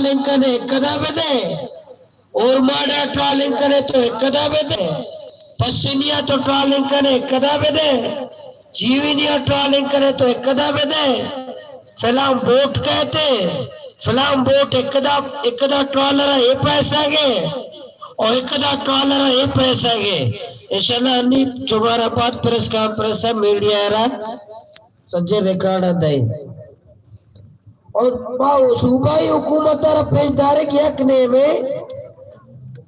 ٹرالنگ کنے، کدا بدے؟ اورماڑا ٹرالنگ کنے تو کدا بدے؟ پسنیا تو ٹرالنگ کنے، کدا بدے؟ جیونیا ٹرالنگ کنے تو کدا بدے؟ فلاں بوٹ کہتے، فلاں بوٹ اکدا، اکدا ٹرالر اے پیسہ گے، اور اکدا ٹرالر اے پیسہ گے۔ انشاءاللہ انی شمارا بعد پریس کانفرنس ہے، میڈیا را سجے ریکارڈ دیں۔ اور ما صوبائی حکومت را پیش دارے کہ یک نیمے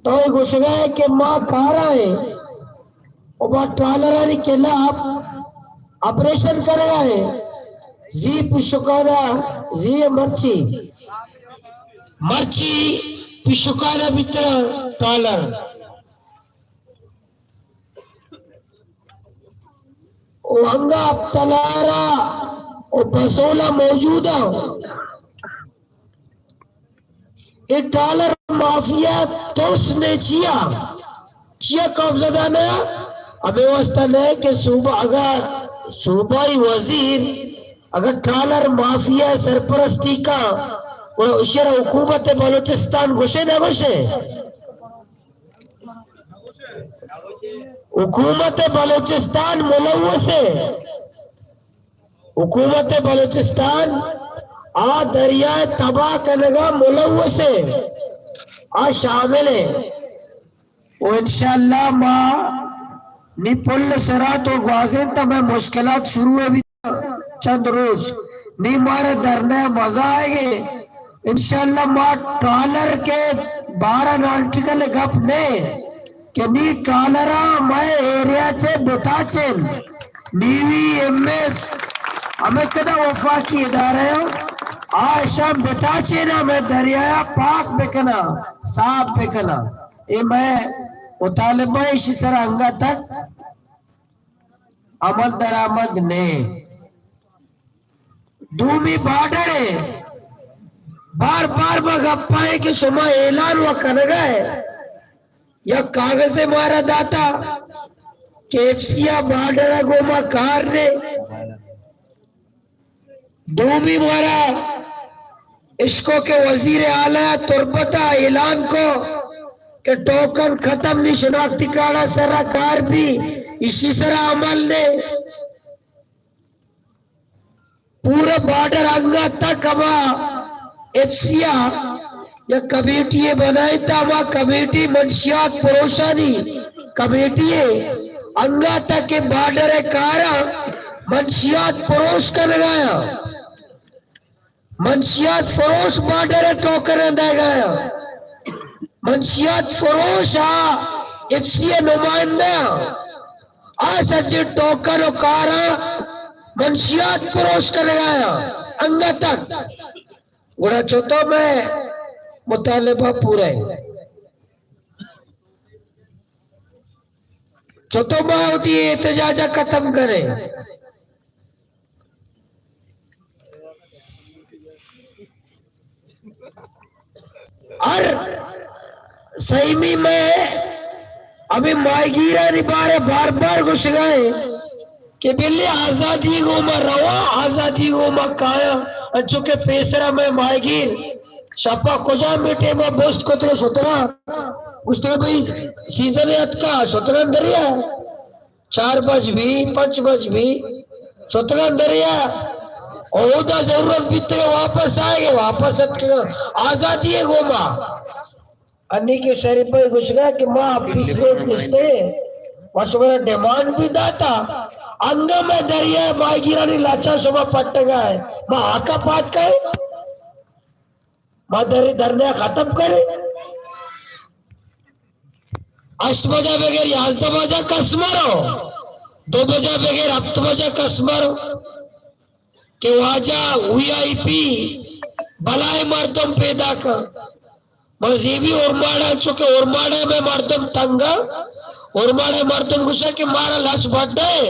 تو یہ گوشگا ہے کہ ما کارا ہیں، او با ٹرالرانی خلاف آپریشن کنگا ہیں۔ زی پشکانا، زی مرچی، مرچی پشکانا بیتر ٹرالر۔ او انگا تلارا او بسولا موجود ہیں۔ اے ٹرالر مافیا توس نے چیا، چیا قبضہ دانا؟ ہمیں واسطہ نہیں کہ صوبہ، اگر صوبائی وزیر اگر ٹرالر مافیا سرپرستی کا، وہ اشرا حکومت بلوچستان گوشے نہ گوشے؟ حکومت بلوچستان ملوث ہے۔ حکومت بلوچستان آ دریائے تباہ کنگا ملوث ہے، آ شامل ہے۔ و انشاءاللہ ما نی پل سرا تو گوازیں تا میں مشکلات شروع ہے بھی چند روچ نی مارا دھرنا مزہ آئے گے۔ انشاءاللہ ما ٹرالر کے بارہ ناٹیکل گپ نے کہ نی ٹرالرا مئے ایریا چے بتاچن، نیوی، ایم ایس، ہمیں کدا وفاقی ادارہ ہیں، آ اشاں بتاچن، ہمیں دریا پاک بکنا، صاف بکنا۔ اے مئے مطالبہ، اشی سر انگا تک عمل درآمد نے۔ دومی بارڈر ہے، بار بار ما گپا ہے کہ شما اعلان و کنگا ہے، یک کاغذ مارا داتا کہ ایف سی آ بارڈر گو ما کار نے۔ دومی مارا اشکو کہ وزیر اعلی تربت ء اعلان کو کہ ٹوکن ختم نی، شناختی کارڈ ء سرا کار بی، اشی سرا عمل نے۔ پورا بارڈر انگا تک ہما ایف سی آ یک کمیٹی ء بنائینتا، ہما کمیٹی منشیات پروشانی کمیٹی ء انگا تک کہ بارڈر ء کارا منشیات پروش کنگایا۔ منشیات فروش بارڈر ء ٹوکن ء دئیگایا۔ منشیات فروش آ ایف سی ء نمائندہ آ سجیں ٹوکن و کاراں منشیات پروش کنگایا انگا تک۔ گڑا چتو مئے مطالبہ پورا ہے؟ چتو ما وتی احتجاج ء ختم کریں؟ ہر سیمی میں ہمیں ماہیگیرانی بارے بار بار گوشگائیں کہ بلے آزادی گوما رواں، آزادی گوما کایاں۔ انچو کہ پیسرا میں ماہیگیر شپا کجام بھی ٹیما بست کتگا شتگا، گوشتگا بھئی سیزن اتکا، شتگا دریا، چار بج بھی، پنچ بج بھی، شتگا دریا، اور اودا ضرورت بیتگا واپس آئے گے، واپس اتکگا۔ آزادی گوما۔ انی کہ شریف بھائی گوشگا کہ ما بیست روچ نشتے، ما شمارا ڈیمانڈ بھی داتا، انگا میں دریا ماہیگیرانی لاچا شما پٹگا ہے، ما آکا پات کئے، ما در-، دھرنا ختم کرے۔ ہشت بجہ بغیر یازدہ بجہ کس مرو، دو بجہ بغیر ہفت بجہ کس مرو۔ کہ واجہ وی آئی پی بلائیں مردم پیدا کن۔ من زیبی اورماڑا، چونکہ اورماڑا میں مردم تنگا، اورماڑا مردم گوشا کہ مارا لش بڈا ہے،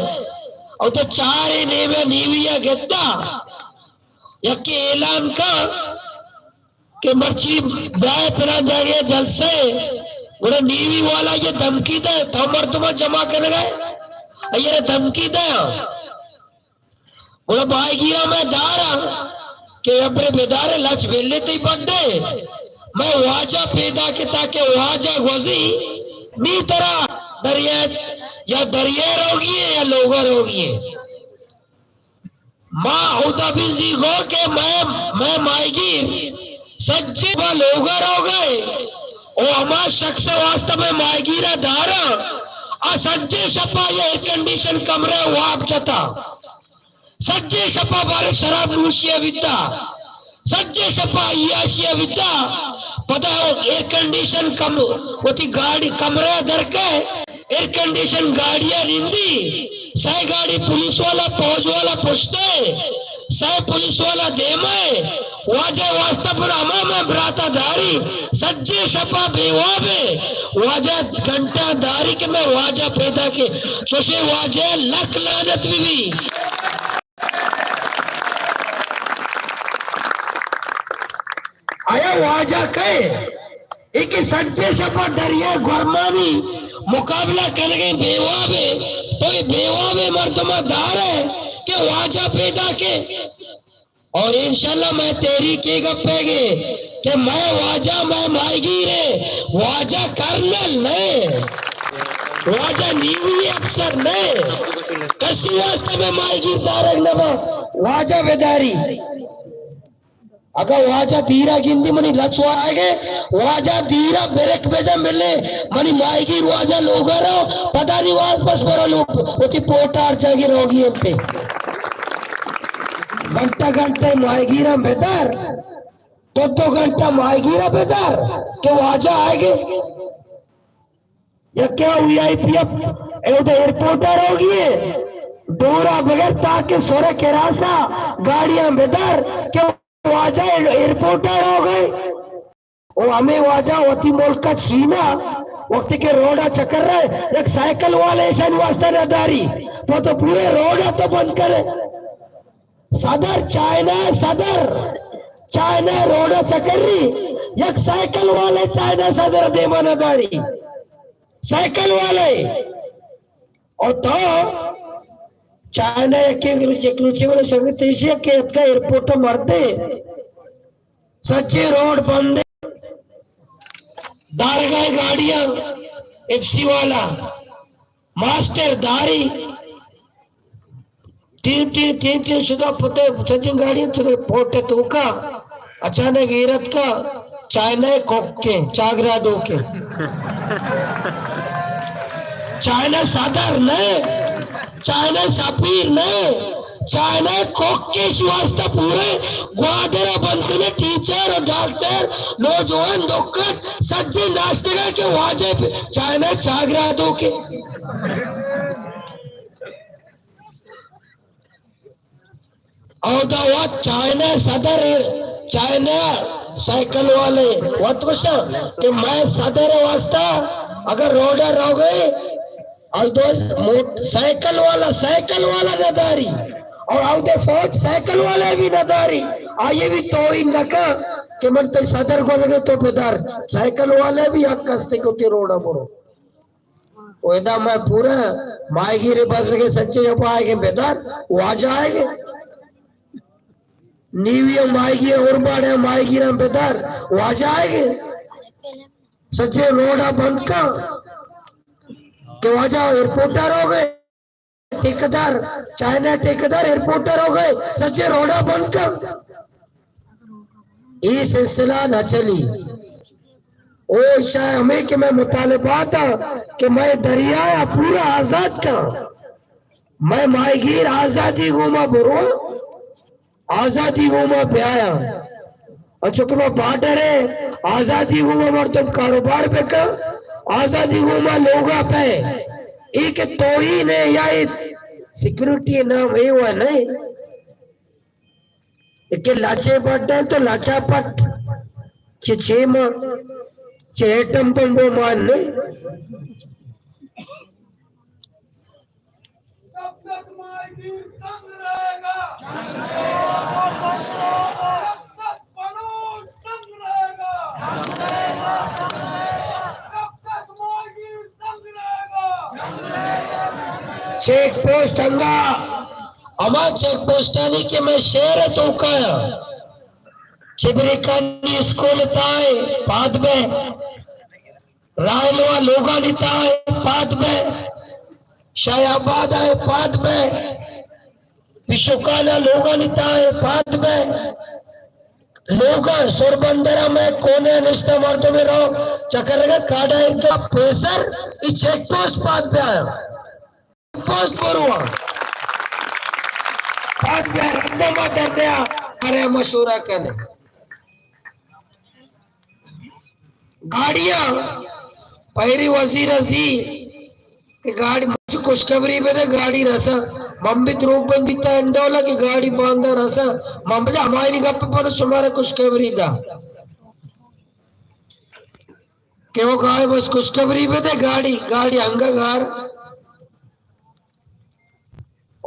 او تو چار نیمے نیوی گتا، یکی اعلان کا کہ مرچی بیائے پلان جاگے جلسے، گڑا نیوی والا یہ دھمکی دے، تو مردم جمع کر گئے، یہ دھمکی دے۔ گڑا ماہیگیراں مئے داراں، کہ ابرے بدارے لچ بلے تئی بڈے، مئے واجہ پیداک اِنت کہ واجہ گوزی، نی ترا دریا یا دریا روگی ئے یا لوگا روگی ئے۔ ما اودا بزی گو کہ مئے، مئے ماہیگیر سجے با لوگا روگا ئے، او ہما شخص واسطہ مئے ماہیگیرا دارا، آ سجے شپا یا ایئر کنڈیشن کمرہ واب جتا۔ سجے شپا بارے شراب نوشی ءَ بیتا، سجے شپا عیاشی ءَ بیتا۔ پدا ایئر کنڈیشن کم، وتی گاڑی کمرہ ءَ درکئے، ایئر کنڈیشن گاڑی ءَ نندی، سئے گاڑی پولیس والا، پوج والا پشتے، سئے پولیس والا دیمئے۔ واجہ واسطہ پر ہما مئے براتا داری، سجے شپا بے وابے۔ واجہ گھنٹہ داری کہ مئے واجہ پیداک اِنت، چوشیں واجہ لک لعنت بہ بی۔ آیا واجہ کئے؟ اے کہ سجے شپا دریا گورمانی مقابلہ کنگے بے وابے، تو اے بے وابے مردما دارے کہ واجہ پیداک اِنت۔ اور انشاءاللہ مئے تحریک اے گپے گے کہ مئے واجہ مئے ماہیگیر اِنت، واجہ کرنل نہ اِنت، واجہ نیوی افسر نہ اِنت، کسی واسطہ مئے ماہیگیر دارگ نہ باں، واجہ بداری۔ اگاں واجہ دیرا گندی منی لچ وارائے گے، واجہ دیرا بریک بجن بلے، منی ماہیگیر واجہ لوگا رو، پدا نی واپس برو لوگ، وتی پوٹار جاگی روگی اِنت۔ گھنٹہ گھنٹہ ماہیگیراں بدار، دو دو گھنٹہ ماہیگیراں بدار کہ واجہ آئے گے۔ یکے وی آئی پی اے اودا ایئرپورٹ ءَ روگی ئے، ڈورا بگر تاکہ سر کراسا گاڑیاں بدار کہ واجہ ایئرپورٹ ءَ روگ ئے۔ او ہمے واجہ وتی ملک ءَ چینا، وقتی کہ روڈ ءَ چکر رہے، یک سائیکل والے ایشانی واسطہ نہ داری، تو تو پورے روڈ ءَ تو بند کرے۔ صدر، چائنا صدر، چائنا روڈ ءَ چکری، یک سائیکل والے چائنا صدر دیما نہ داری۔ سائیکل والے۔ اور تو چائنا یکے، یک روچے والے سنگت ایشی کہ اتکا ایئرپورٹ مردے، سچے روڈ بندے، دارگاہ گاڑیاں، ایف سی والا، ماسٹر داری، ٹیم ٹیم ٹیم ٹیم شدا پتے سچن گاڑی چلے پورٹ توکا۔ اچانک ایرت کا چائنا کوکیں چاگرا دوکیں۔ چائنا صدر نہ، چائنا سفیر نہ، چائنا کوکیں شی واسطہ پورے گوادر بند کرنے، ٹیچر اور ڈاکٹر، نوجوان دوکت سجے ناشتگا کہ واجہ چائنا چاگرا دوکیں۔ اودا وت چائنا صدر، چائنا سائیکل والے وت گوشاں کہ مئے صدر واسطہ اگر روڈ ءَ روگے، الدوز موٹ-، سائیکل والا، سائیکل والا نہ داری، اور اودے فوج سائیکل والے بھی نہ داری۔ آئیے بھی توہین نہ کن کہ من تئی صدر گوزگے تو بدار، سائیکل والے بھی حق ہستے کہ تی روڈ ءَ برو۔ و ادا مئے پورا ماہیگیرے بزگے سچے جب آئے گے بدار، واجہ آئے گے۔ نیوی ماہیگیر اور باڑے ماہیگیراں بدار، واجہ آئے گے۔ سچے روڈا بند کا کہ واجہ ایئرپورٹ ءَ روگ ئے۔ ٹھیکیدار، چائنا ٹھیکیدار ایئرپورٹ ءَ روگ ئے، سچے روڈا بند کن۔ اے سلسلہ نہ چلی۔ او شاہ ہمیں کہ مئے مطالبات آں کہ مئے دریا پورا آزاد کن۔ مئے ماہیگیر آزادی گوما برو۔ آزادی گوما بیایاں۔ انچو کہ ما بارڈر ءَ آزادی گوما مردم کاروبار بکن، آزادی گوما لوگا پہ۔ اے کہ توہین ءِ یا اے سیکورٹی ءِ نام اے وا نہ اِنت۔ اے کہ لچے بڈ اِنت تو لچا پٹ۔ چہ چیما، چہ ایٹم بمبو مان نہ اِنت۔ جب تک ماہیگیر تنگ رہے گا، جب تک بلوچ تنگ رہے گا، جب تک ماہیگیر تنگ رہے گا۔ چیک پوسٹ انگا، ہما چیک پوسٹانی کہ مئے شہر ءِ توکا اَنت، چبرکانی اسکول تائے پاد بے، رائلوا لوگانی تائے پاد بے، شاہ آباد آئے پاد بے، پشوکانا لوگانی تائے پاد بے، لوگا سربندرا میں کونے نشتہ مردم رو چکر رگا کاڈا انکا پیسر ای چیک پوسٹ پاد بے آیا۔ پوسٹ برواں۔ پاد بیا رندا ما در دیا، ارے مشورہ کنے۔ گاڑیاں پیری وزیر ازی کہ گاڑی مچ خوشخبری بدے، گاڑی رسا۔ من بھی دروگ بند بیتا انڈولا کہ گاڑی باندا رسا۔ من بلے ہمائی گپ پر شمارا خوشخبری دا۔ کہ او گائے بس خوشخبری بدے، گاڑی، گاڑی انگا گار۔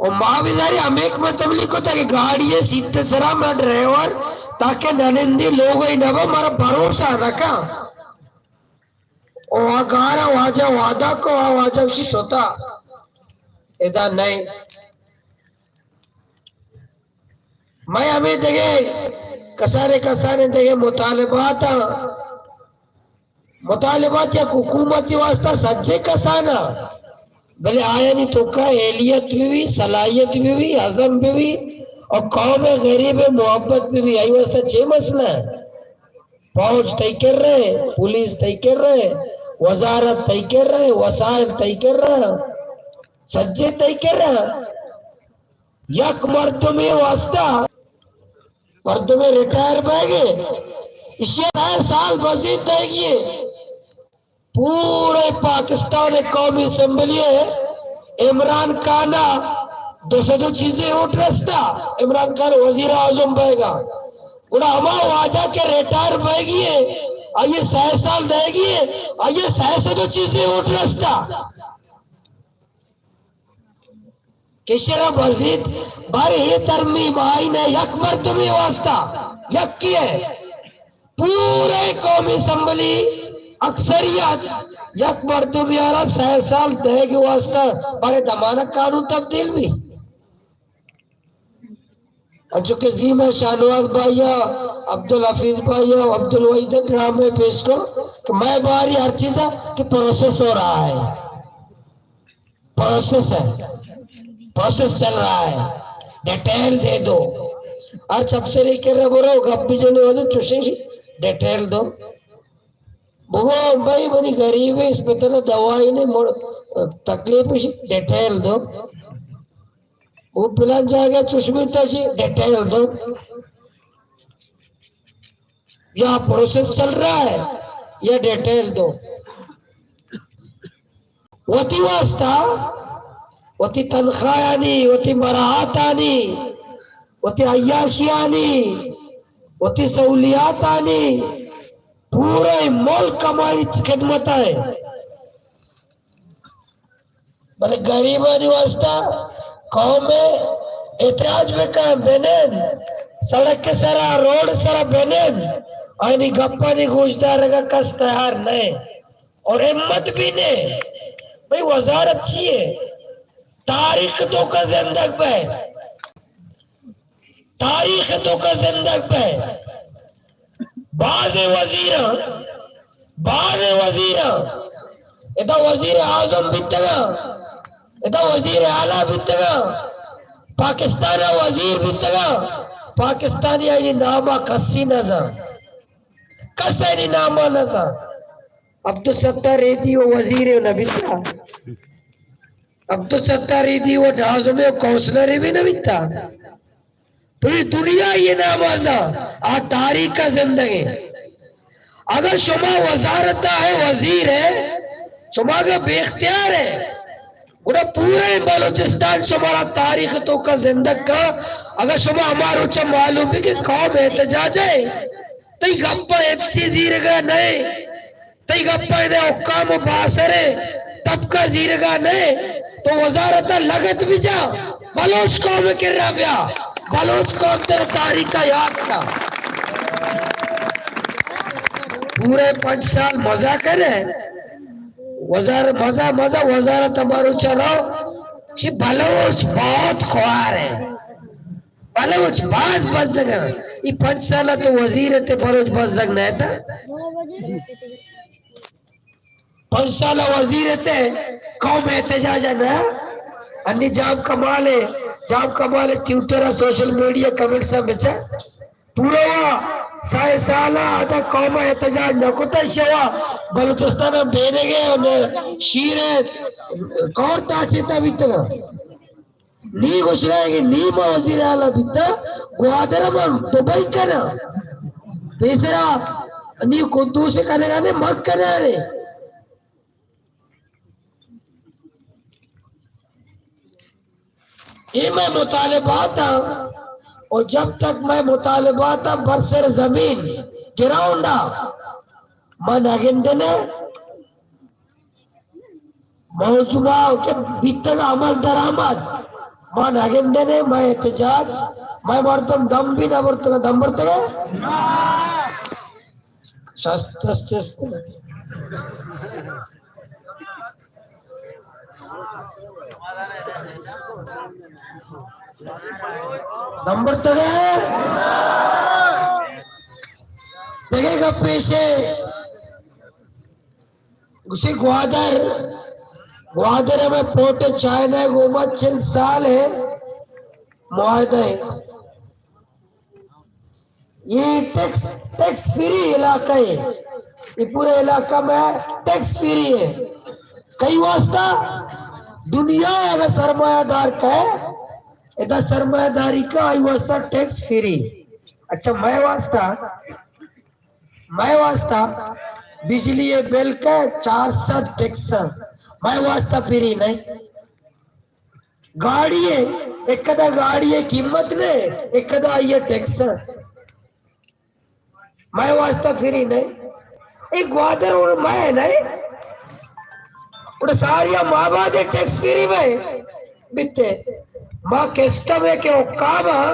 او ما بھی داری ہمیک متملی کو تاکہ گاڑی سیٹ سرا ما ڈرائیور تاکہ ننندی لوگ ہی نبا مارا بھروسہ رکھا۔ او آ گارا واجہ وعدہ کو، آ واجہ اسی شتا۔ ادا نہیں۔ میں ہمیں دگے کسانے کسانے دگے مطالبات مطالبات یک حکومتی واسطہ سجے کسانا، بلے آیانی توکا اہلیت بھی بھی، صلاحیت بھی بھی، عزم بھی بھی، اور قوم غریب محبت بھی بھی۔ آئی واسطہ چے مسئلہ ہے؟ فوج تئی کر رہے، پولیس تئی کر رہے، وزارت تئی کر رہے، وسائل تئی کر رہے، سجے تئی کر رہے۔ یک مردمے واسطہ مردمے ریٹائر بئیگے، ایشی ءَ سئے سال مزید دئیگی اے۔ پورے پاکستان ءِ قومی اسمبلی ءَ عمران خان ءَ دو سد ءُ چیزے ووٹ رستا، عمران خان وزیر اعظم بئیگا۔ گڑا ہما واجہ کہ ریٹائر بئیگی اے، آئی ءَ سئے سال دئیگی اے، آئی ءَ سئے سد ءُ چیزے ووٹ رستا۔ کہ شرف ورزیت، بارے اے ترمیم آئین ءِ یک مردمے واسطہ، یکے ءِ، پورے قومی اسمبلی اکثریت یک مردمے ءَ را سئے سال دئیگ ءِ واسطہ، بارے دمانک قانون تبدیل بی۔ انچو کہ زی مئے شاہنواز بھائی ءَ، عبدالحفیظ بھائی ءَ، عبدالوحید ءَ ڈرامے پیش کو کہ مئے باری ہر چیز ءَ کہ پروسیس ہو رہا ہے۔ پروسیس ہے، پروسیس چل رہا ہے، ڈیٹیل دے دو۔ ہر چپ سے لے کر برو، گپ بھی جو نہیں ہوتے، چوشیں ڈیٹیل دو۔ بگو بھائی، منی غریب ہے، اس پہ تیرا دوائی نہیں، مڑ-، تکلیف ہے، ڈیٹیل دو۔ وہ پلان جائے گا، چشمی تجی، ڈیٹیل دو۔ یا پروسیس چل رہا ہے، یا ڈیٹیل دو۔ وتی واسطہ، وتی تنخواہانی، وتی مراعاتانی، وتی عیاشیانی، وتی سہولیاتانی، پورے ملک ہماری خدمت ہے۔ بلے گریبانی واسطہ قوم احتجاج بکن، بنند، سڑک سرا، روڈ سرا بنند، آنی گپانی گوش دارگا کس تیار نہیں اور ہمت بھی نہیں۔ بھئی وزارت چی ہے؟ تاریخ تو کا زندگ بے۔ تاریخ ءِ توکا زندگ بئے۔ بازیں وزیراں، بازیں وزیراں، ادا وزیر اعظم بیتگاں، ادا وزیر اعلیٰ بیتگاں، پاکستان ءِ وزیر بیتگاں، پاکستانی آئی نام ءَ کسی نہ زان، کس آئی نام ءَ نہ زان۔ عبدالستار ریدی و وزیر نہ بیتا۔ عبدالستار ریدی و ناظم و کونسلر بھی نہ بیتا۔ پوری دنیا یہ نام آزا آ تاریخ کا زندگی۔ اگر شما وزارت ہے، وزیر ہے، شما کا بے اختیار ہے، گڑا پورے بلوچستان شمارا تاریخ توکا زندگ کا۔ اگر شما ہمارو چا معلوم بھی کہ قوم احتجاج ہے، تئی گپا ایف سی زیرگا نئے، تئی گپا ادا حکام و بااثر طبقہ زیرگا نئے، تو وزارت لگت بجا، بلوچ قوم کرا بیا، بلوچ قوم تر تاریخ کا یاد کا۔ پورے پنچ سال مزہ کرے، وزار-، مزہ، مزہ، وزارت ہمارو چلاؤ، شی بلوچ بہت خوار ہے، بلوچ باز بزگ ہے۔ ای پنچ سال تو وزیر تے، بلوچ بزگ نہ تا؟ پنچ سال وزیر تے، قوم احتجاج نہ؟ انی جام کمال ہے، جام کمال ہے، ٹویٹر، سوشل میڈیا، کمنٹس بچا۔ پورا سئے سال ادا قوم احتجاج نہ کتا، شوا بلوچستان بینگے اور شیر کور تاچیتا بیتگا۔ نی گوشگا کہ نی ما وزیر اعلی بیتا، گوادر ما دبئی کنا۔ پیسرا نی قدوس کنگا نے، مک کنا نے۔ اے مئے مطالبات آں، اور جب تک مئے مطالبات آں برسر زمین، گراؤنڈ آ، ما نہ گندنے، موجبہ کہ بیتگ عمل درآمد، ما نہ گندنے، مئے احتجاج، مئے مردم دم بھی نہ برتگ، دم برتگ۔ شست، شست۔ دم برتگ۔ دگہ گپ ایش اے، گوشی گوادر، گوادر ہمے پورٹ چائنا گوما چل سال ہے معاہدہ ہے۔ یہ ٹیکس، ٹیکس فری علاقہ ہے۔ یہ پورا علاقہ میں ٹیکس فری ہے۔ کئی واسطہ؟ دنیا اگر سرمایہ دار کئے، ادا سرمایہ داری کا، آئی واسطہ ٹیکس فری۔ اچھا، مئے واسطہ، مئے واسطہ بجلی بل کا چار سد ٹیکس، مئے واسطہ فری نہیں۔ گاڑی ہے، ایک کدا گاڑی ہے قیمت نے، ایک کدا آئی ہے ٹیکس۔ مئے واسطہ فری نہیں۔ اے گوادر اور مئے نہیں۔ اور ساری مابعد ٹیکس فری میں بیتے۔ ما کسٹم ہے کہ حکام ہاں،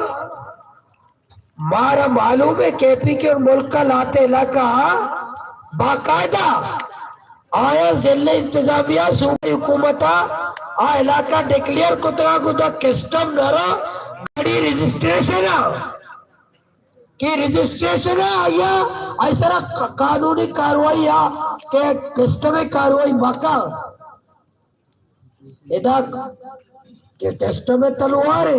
مارا معلوم ہے، کے پی کے اور ملک کا لاتے علاقہ باقاعدہ آیا ضلع انتظامیہ، صوبائی حکومت آ، آ علاقہ ڈکلیئر کتگا، گدا کسٹم نرا، گاڑی رجسٹریشن آ، کہ رجسٹریشن آ، آیا ایسرا ق-، قانونی کاروائی آ، کہ کسٹم کاروائی مکا۔ ادا کہ کسٹم تلوار ہے،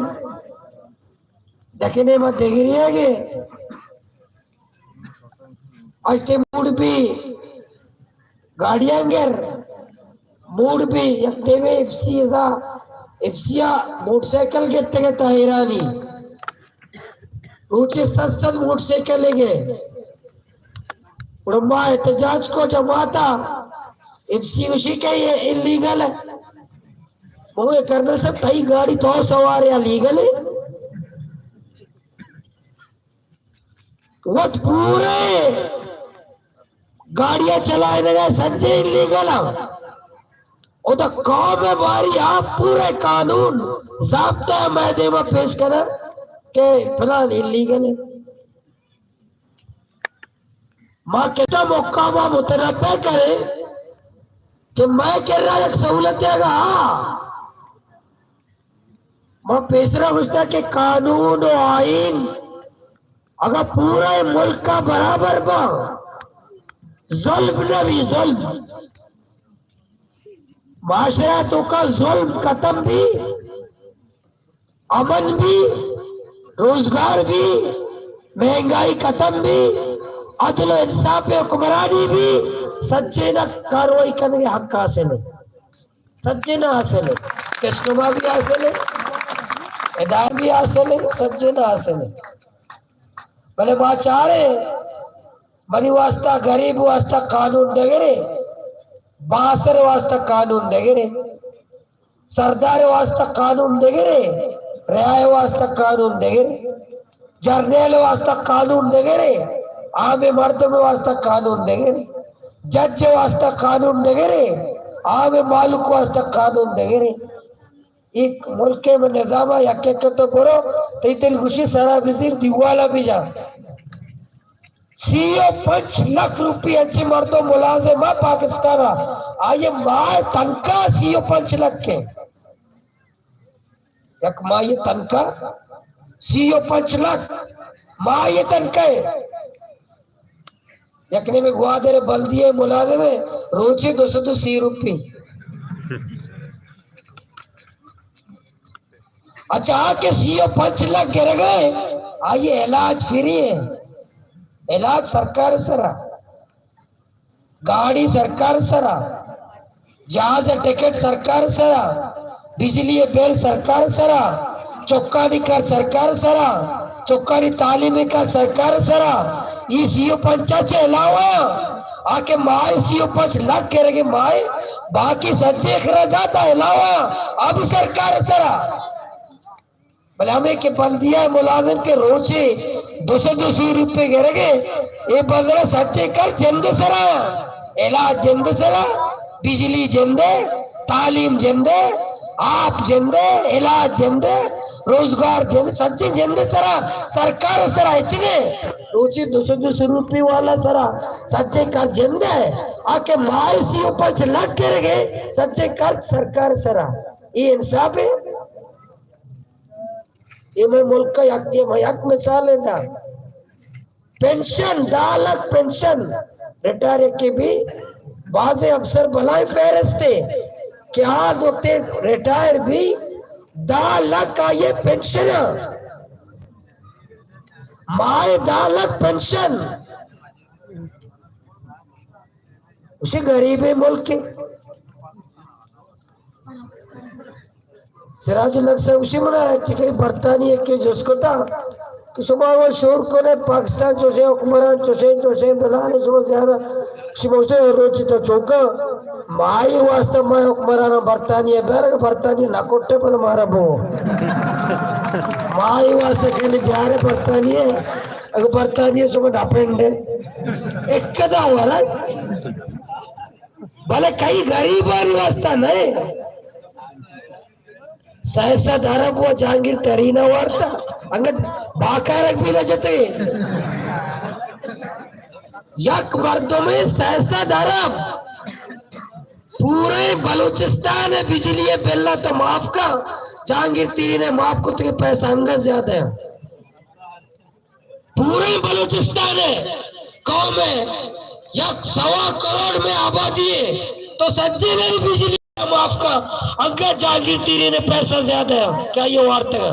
لیکن ما دگری ہے کہ اچ تے موڈ بی گاڑیاں گر، موڈ بی یک ٹیمے ایف سی ازا، ایف سی آ موٹر سائیکل گتے گتا حیرانی۔ روچے سد سد موٹر سائیکل گے۔ گڑا ما احتجاج کو جماعتا، ایف سی گوشی کہ یہ انلیگل ہے۔ مگو یہ کرنل صاحب، تئی گاڑی تو سوار یا لیگل ہے؟ وت پورے گاڑیاں چلائینگ ء سجے انلیگل ء۔ او دا قوم ء باری آ پورے قانون ضابطہ ء مئے دیما پیش کنن کہ فلان انلیگل ہے۔ ما کتا مقام ء متنبہ کرے کہ مئے کرا یک سہولت اگا ہا۔ ما پیسرا گوشتا کہ قانون و آئین اگاں پورا ملک ء برابر باں، ظلم نہ بی، ظلم۔ معاشرہ توکا ظلم ختم بی، امن بی، روزگار بی، مہنگائی ختم بی، عدل و انصاف حکمرانی بی، سجیناں کاروائی کنگے حق حاصل ہے۔ سجیناں حاصل ہے، کسٹما بھی حاصل ہے، ادارہ بھی حاصل ہے، سجیناں حاصل ہے۔ بلے ما چارے منی واسطہ، غریب واسطہ قانون دگرے، باسر واسطہ قانون دگرے، سردار واسطہ قانون دگرے، رعایا واسطہ قانون دگرے۔ جرنیل واسطہ قانون دگرے، عام مردم واسطہ قانون دگرے، جج واسطہ قانون دگرے، عام مالک واسطہ قانون دگرے۔ ایک ملک میں نظام ہے، یک یک تو برو، تئی دل گوشی سرا بزیر، دیوالا بجا۔ سی و پنچ لکھ روپی انچیں مردم ملازم ہے پاکستان ء، آئی ماہ تنخواہ سی و پنچ لکھ ہے۔ یک ماہی تنخواہ سی و پنچ لکھ۔ ما یہ تنکہ یک نیمے گوادر بلدیہ ملازم ہے، روچے دو سد و سی روپی۔ اچھا، آ کہ سی و پنچ لکھ گرگ ہے، آئی علاج فری ہے، علاج سرکار سرا، گاڑی سرکار سرا، جہاز ٹکٹ سرکار سرا، بجلی بل سرکار سرا، چکانی کار سرکار سرا، چکانی تعلیم کا سرکار سرا۔ یہ سی و پنچ چہ علاوہ آ کہ ماہ سی و پنچ لکھ کرگے ماہ، باقی سجے اخراجات علاوہ اب سرکار سرا۔ بلے ہمے کہ بلدیہ ملازم کہ روچے دو سد و سی روپے گرگے، اے بندرا سجے کر جند سرا، علاج جند سرا، بجلی جندے، تعلیم جندے، آپ جندے، علاج جندے، روزگار جندے، سجے جند سرا، سرکار سرا ہچ نے۔ روچے دو سد و سی روپے والا سرا سجے کر جندے، آ کہ ماہ سی و پنچ لکھ گرگے، سجے کر سرکار سرا۔ اے انصاف ہے؟ اے مئے ملک ء یک، اے مئے یک مثال ہے دا۔ پنشن، دہ لکھ پنشن، ریٹائر کے بھی بعض افسر بلائیں فہرست ہے کہ آ دوتے ریٹائر بھی دہ لکھ آئیے پنشن، ماہ دہ لکھ پنشن۔ اسے غریب ملک ہے۔ سراج الحق صاحب، اسی منا چکری برطانیہ کے جس کو تھا کہ شما وہ شور کو نے پاکستان چوشے حکمران چوشے چوشے بلانے شما زیادہ شما اسے روچی تو چوکا مائی واسطہ میں حکمران برطانیہ بیار برطانیہ نہ کوٹے پر مارا بو مائی واسطہ کے لیے بیارے برطانیہ اگر برطانیہ شما ڈاپنڈے ایک کدا ہوا رہا بلے کئی غریبانی واسطہ نئے۔ سئے سد ارب و جہانگیر ترینہ وارتا، انگت باکارک بھی نہ جتے۔ یک مردمے سئے سد ارب، پورے بلوچستان بجلی بل تو معاف کا، جہانگیر ترینہ معاف کو تو پیسہ انگت زیادہ ہے۔ پورے بلوچستان ء قوم ء یک سوا کروڑ میں آبادی ہے تو سجے نے بجلی معاف کا اگا جہانگیر تیری نے پیسہ زیادہ ہے کیا یہ وارتگ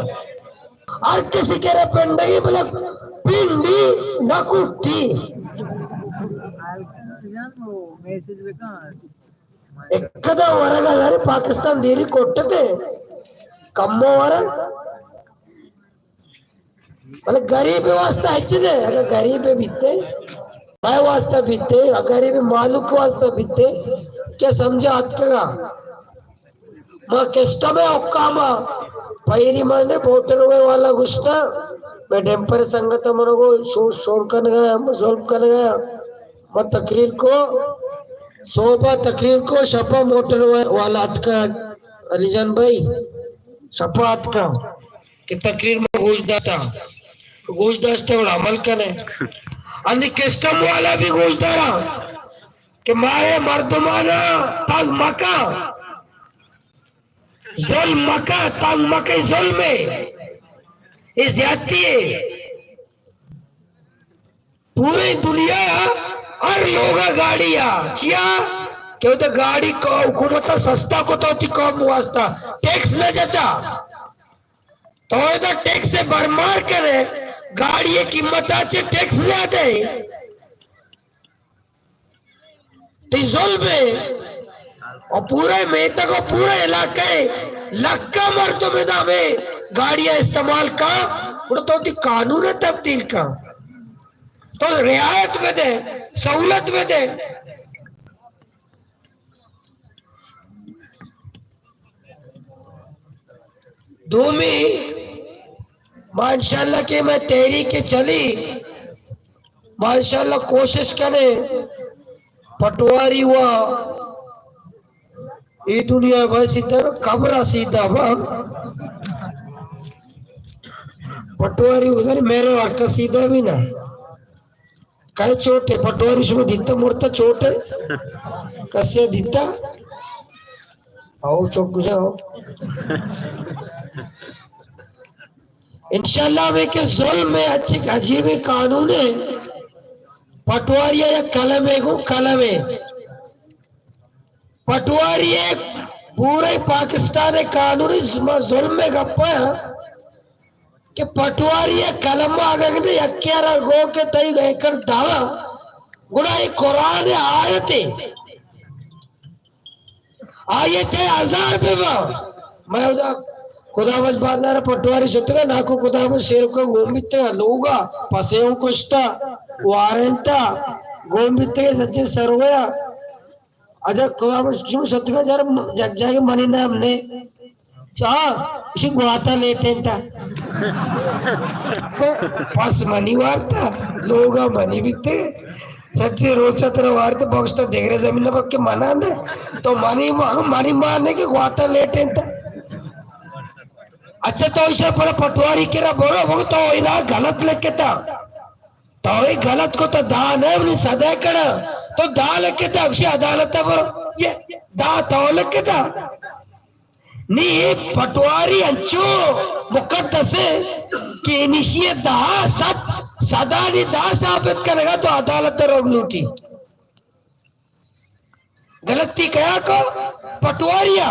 ہر کسی کے رے پنڈگی بلک پنڈی نہ کٹی۔ ایک کدا ورگا یار پاکستان دیری کوٹتے کمو ورگ بلے غریب واسطہ ہچ نہ، اگر غریب بیتے، مئے واسطہ بیتے، غریب مالک واسطہ بیتے، کہ سمجھا اتکگا۔ ما کسٹم حکاما، پیری مانے موٹر وے والا گشتا، میں ڈیمپر سنگت منو گو شور، شور کن گیا، ظلم کن گیا۔ ما تقریر کو، صوبہ تقریر کو، شپا موٹر وے والا اتکا، علی جان بھائی، شپا اتکا۔ کہ تقریر ما گوش داشتا، گوش داشتے اور عمل کنے۔ انی کسٹم والا بھی گوش دارا کہ مارے مردمانا تنگ مکا، ظلم مکا، تنگ مکا، ظلم ہے، یہ زیادتی ہے۔ پورے دنیا ء ہر لوگ ء گاڑی ء چیا کہ اودا گاڑی کو حکومت ء سستا کتا وتی قوم واسطہ ٹیکس نہ جتا۔ تو ادا ٹیکس ء برمار کرے، گاڑی ء قیمت ء چہ ٹیکس زیادہ ہے۔ تئی ظلم ہے۔ اور پورے میتگ اور پورے علاقے لکا مردم ادا میں گاڑیاں استعمال کا، گڑا تو وتی قانون ء تبدیل کا۔ تو رعایت بدے، سہولت بدے۔ دومی، ما انشاءاللہ کہ میں تحریک چلی، ما انشاءاللہ کوشش کنے پٹواری ہوا اے دنیا بھائی سیدھا نا، قبر سیدھا با۔ پٹواری ادھر میرے واقعہ سیدھا بھی نا۔ کئے چوٹے؟ پٹواری شما دیتا مرتا چوٹے؟ کسے دیتا؟ او چوک گزے ہو۔ انشاءاللہ ہمیں کہ ظلم ءِ اچ عجیبیں قانون ءِ، پٹواری ءَ یک قلم ءَ گوں قلم ءَ۔ پٹواری ءِ پورے پاکستان ءِ قانون ءِ ظلم ءِ گپ ءَ کہ پٹواری ءِ قلم ءَ اگاں یکے ءَ را گو کہ تئی ایکڑ دہ، گڑا اے قرآن ءِ آیت ءَ آئی ءَ چاہے ہزار بہ باں۔ مئے ادا کدامش بازار ءَ پٹواری شتگا، ناکو کدامش شیرکا گون بیتگا، لوگا پسے اوں کشتا، وارینتا، گون بیتگے سچے سرویا۔ ادا کدامش شما شتگا، جرا یک جاگے منی نام نے۔ چا، اشی گواتا لیٹینتا۔ پس منی وارتا، لوگا منی بیتے۔ سچی روچا ترا وارت بخشتا دگرے زمین نہ بلکہ منا دے۔ تو منی ما-، منی مان نے کہ گواتا لیٹینتا۔ اچھا تو ایشا پر پٹواری کرا برو، بگو تو اینا غلط لکھتا۔ تو اے غلط کو تو دا نہ منی صدے کڑا۔ تو دا لکھتا، اکشی عدالت برو۔ یہ دا تو لکھتا۔ نی اے پٹواری انچو مقدس ہے کہ انیشی دہ، صد، صدانی دہ ثابت کنگا تو عدالت روگ لوٹی۔ غلطی کیا کو؟ پٹواری ءَ،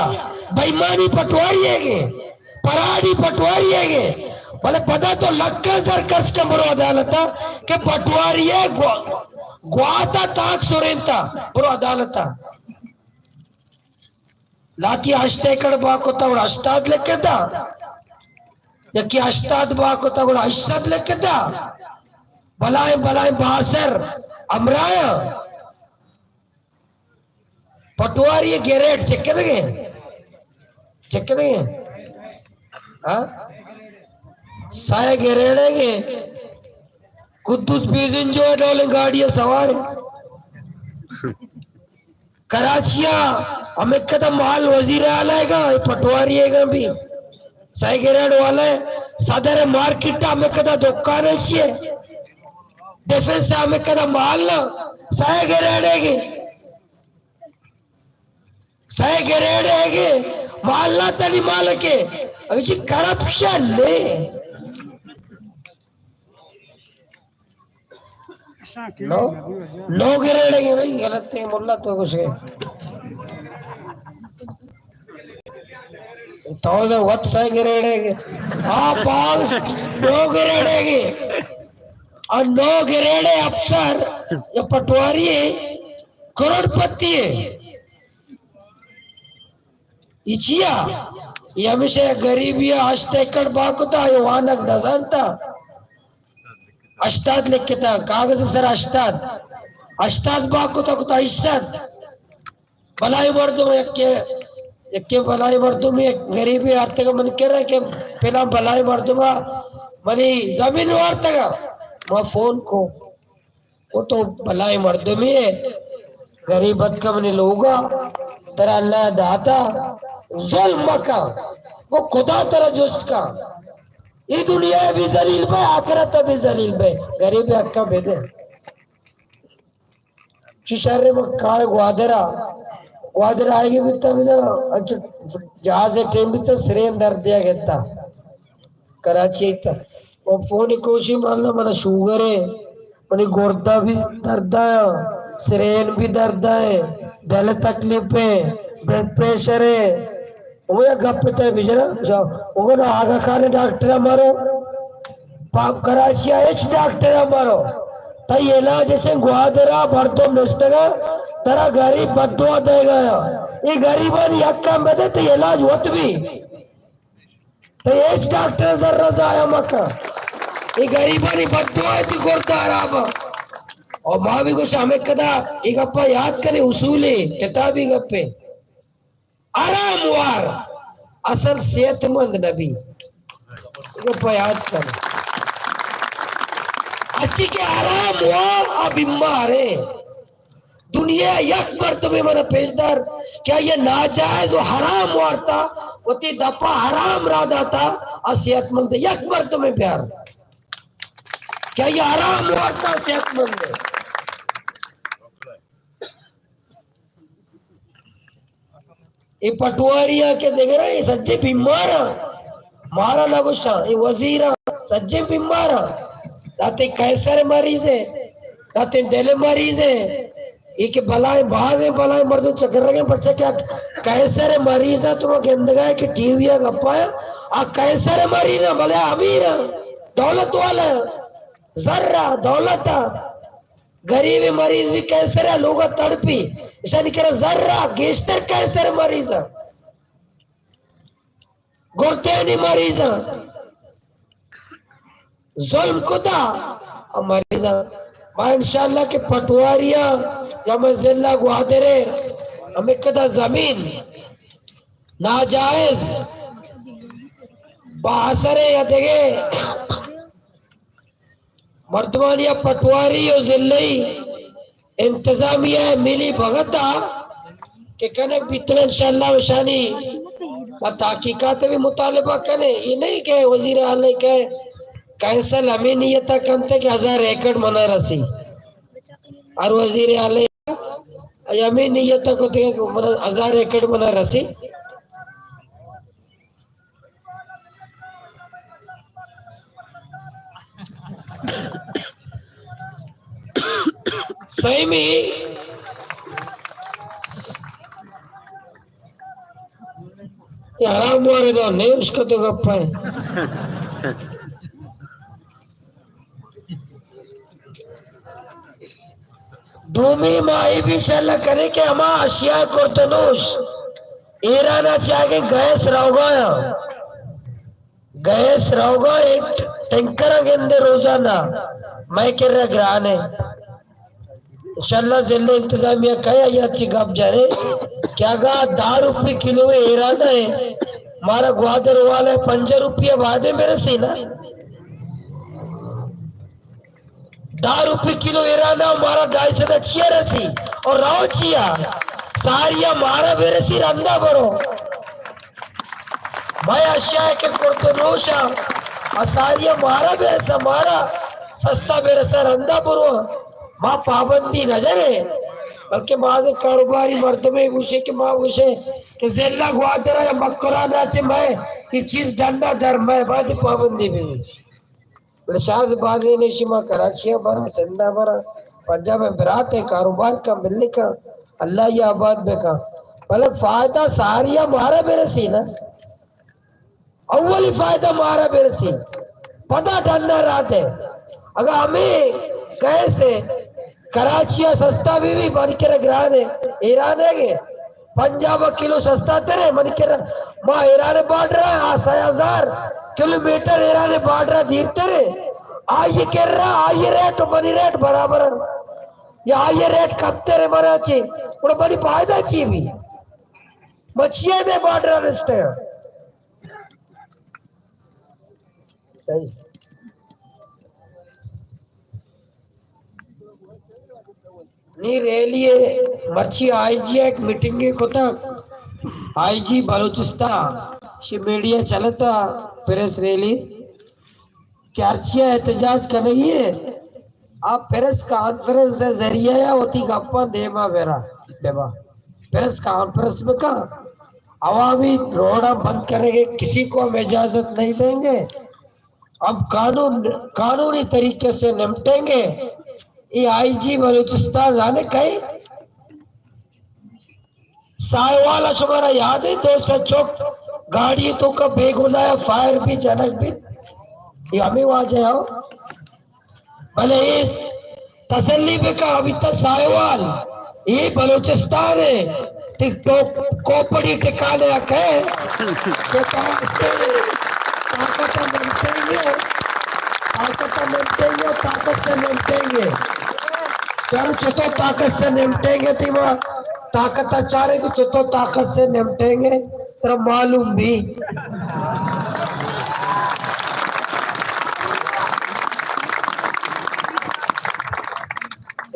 بےایمانی پٹواری ءَ گے، پراڈی پٹواری ءَ گے۔ بلے پدا تو لکھاں زر خرچ کن برو عدالت ءَ کہ پٹواری ءَ گو-، گواتا تاک سرینتا، برو عدالت ءَ۔ لاکی ہشت ایکڑ با کتا گڑا ہشتاد لکھتا، یکی ہشتاد با کتا گڑا ہشت سد لکھتا۔ بلائیں بلائیں باسر ہمراہ پٹواری گریڈ چکے دگے، چکے دگے۔ ہاں؟ سائے گریڈے گے۔ قدوس بیزنجو ڈولیں گاڑی سوار۔ کراچی ءَ ہمے کدا مال وزیر اعلی گا، اے پٹواری گا بھی۔ سائے گریڈ والے صدر مارکیٹ ءَ ہمے کدا دکان ایشی ہے۔ ڈیفنس ءَ ہمے کدا مال نہ، سائے گریڈ ہے گے۔ سائے گریڈ ہے گے، مال نہ تنی مالک ہے۔ اگر جی کرپشن نے۔ نو، نو گریڈ ہے بھائی، غلط ہے، ملا تو کچھ ہے۔ تو تو وت سائے گریڈ ہے کہ۔ ہاں، پاس نو گریڈ ہے کہ۔ اور نو گریڈ ہے افسر، یہ پٹواری ہے، کروڑ پتی ہے۔ یہ چیا؟ یہ ہمیشہ غریبی ہے، ہشت ایکڑ باکتا، یہ وانگ نہ زانتا۔ ہشتاد لکھتا، کاغذ سر ہشتاد۔ ہشتاد با کتا، کتا ہشت سد۔ بلاہیں مردم یکے، یکے بلاہیں مردم، یک غریبے آتگا من کرا کہ پلاں بلاہیں مردم منی زمین وارتگا۔ ما فون کو، وہ تو بلاہیں مردمے، غریب اتکا منی لوگا، ترا اللہ داتا، ظلم مکا، وہ خدا ترا جست کا۔ اے دنیا ءَ بھی ذلیل بئے، آخرت ءَ بھی ذلیل بئے، غریب ءِ حق ءَ بدے۔ چی شر ءَ من کائے گوادر ءَ، گوادر ءَ آئیگی بیتا، بدا انچو جہاز ءِ ٹیم بیتا، سرین درد ءَ گتا، کراچی ءَ ایتا۔ وہ فون کوشی مانا، منا شوگر ہے، منی گردہ بھی درد آیا، سرین بھی درد آئے، دل تکلیف ہے، بلڈ پریشر ہے۔ وہ یک گپ تے بجنا، اگن آغا خان ڈاکٹر مارو، پاپ کراچی ءَ ہچ ڈاکٹر مارو۔ تئی علاج اسے گوادر ءَ مردم نشتگا، ترا غریب بددعا دے گیا۔ یہ غریبانی حق ہم بدے، تئی علاج وت بھی۔ تئی ہچ ڈاکٹر زر ضائع مکن۔ اے غریبانی بددعا ءَ تئی گردہ حراب۔ اور ما بھی گوش ہمیں کدا اے گپا یاد کرے، اصول کتابی گپے۔ حرام وار اصل صحت مند نبی۔ اے گپا یاد کر۔ اچی کہ حرام وار آ بیمار ہے۔ دنیا ءَ یک مردمے من ءَ پیش دار کہ آئی ءَ ناجائز و حرام وارتا، وتی دپا حرام را داتا، آ صحت مند ہے۔ یک مردمے بیار کہ آئی ءَ حرام وارتا، صحت مند ہے۔ اے پٹواری ءَ کہ دگراں، اے سجے بیمار آں، مارا نہ گوشاں، اے وزیر آں، سجیں بیمار اَنت۔ داتے کینسر مریض اِنت، داتے دل مریض اِنت۔ اے کہ بلائیں، بازیں بلائیں مردم چکر رگیں، پرچا کہ کینسر مریض اَنت، تو گندگ ءَ ئے کہ ٹی وی ءَ گپ ءَ اَنت، آ کینسر مریض اَنت، بلے امیر اَنت، دولت والا اَنت، زر ءَ، دولت ءَ۔ گریب مریض بھی کینسر ءَ لوگ ءَ تڑپی، اشانی کرا زر ءَ، گیشتر کینسر مریض اَنت۔ گردینی مریضاں ظلم کتا، آ مریضاں۔ ما انشاءاللہ کہ پٹواری ءَ یا مئے ضلع گوادر ءَ ہمے کدا زمین ناجائز بااثر یا دگہ مردمانی ءَ پٹواری و ضلعی انتظامیہ ءِ ملی بھگت ءَ کہ کنگ بیتگ، انشاءاللہ اشانی ما تحقیقات ءَ بھی مطالبہ کنیں۔ اے نہیں کہ وزیر اعلی کہ کینسل ہمے نیت ءَ کنت کہ ہزار ایکڑ منا رسی، ہر وزیر اعلی ہمے نیت ءَ کت کہ منا ہزار ایکڑ منا رسی۔ سیمی، اے حرام واردا نیش کتو گپا ہے۔ دومی ما اے بھی شل کرے کہ ہما اشیاء کرتنوش ایران ءَ چاگے گیس روگا یا گیس روگا اے ٹینکر گندے روزانہ مئے کرا گرانے۔ انشاءاللہ ضلع انتظامیہ کئے یا چی گپ جنے کہ اگا دہ روپی کلو ایران ہے، مارا گوادر والا پنجاہ روپیہ بعد میں رسی نا۔ دہ روپی کلو ایران ءَ مارا ڈھائی سد چیا رسی؟ اور راو چیا؟ ساریا مارا برسی، رندا برو۔ مئے اشیاء کہ کرتنوش ءَ، آ ساریا مارا برسا، مارا سستا برسا، رندا برو۔ ما پابندی نہ جنے، بلکہ بعض کاروباری مردمے گوشے کہ ما گوشے کہ ضلع گوادر یا مکران ءَ چہ مئے اے چیز ڈنڈا در مئے باید پابندی بی۔ بلے شاید بازیں ایشی ما کراچی ءَ براں، سندھ ءَ براں، پنجاب ءَ برات ءَ کاروبار کن، ملک ءَ اللہ ءَ آباد بکن۔ بلے فائدہ ساری ءَ مارا برسی نا، اولی فائدہ مارا برسی، پدا ڈن ءَ رات ءَ۔ اگاں ہمے گیس ءَ کراچی ءَ سستا بی بی، بانکر گران ءَ ایران ءَ گے۔ پنجاب ءَ کلو سستا تر ءَ، منی کرا ما ایران ءِ بارڈر ءَ، آ سئے ہزار کلومیٹر ایران ءِ بارڈر ءَ دیر تر ءَ۔ آئی ءِ کرا، آئی ءِ ریٹ و منی ریٹ برابر اَنت۔ یا آئی ءِ ریٹ کم تر ءَ منا چے؟ گڑا منی فائدہ چی بی؟ من چی ءَ دے بارڈر ءَ نشتگ آں؟ صحیح۔ نی ریلی ءَ مرچی آئی جی ءَ یک میٹنگے کتگ، آئی جی بلوچستان، شی میڈیا چلتا پریس ریلی کہ ہرچی ءَ احتجاج کنگی ہے، آ پریس کانفرنس ءِ ذریعہ ءَ وتی گپاں دیما برا، ببا۔ پریس کانفرنس بکن، عوامی روڈاں بند کرنے کے کسی کو ہم اجازت نہیں دیں گے۔ ہم قانون، قانونی طریقے سے نمٹیں گے۔ اے آئی جی بلوچستان جانے کئے؟ ساہیوال ءَ شمارا یاد ہے، دوست چوک گاڑی توکا بے گناہ فائر بی، جنگ بی، اے ہمے واجہ ہو۔ بلے اے تسلی بکن، ابھی تا ساہیوال، اے بلوچستان ہے، تی تو کوپڑی ٹھکانے آ کئے، کہ طاقت سے، طاقت سے نمٹیں گے، طاقت سے نمٹیں گے، طاقت سے نمٹیں گے۔ چلو چتو طاقت سے نمٹیں گے، تی ما طاقت چارے کہ چتو طاقت سے نمٹیں گے۔ ترا معلوم بی۔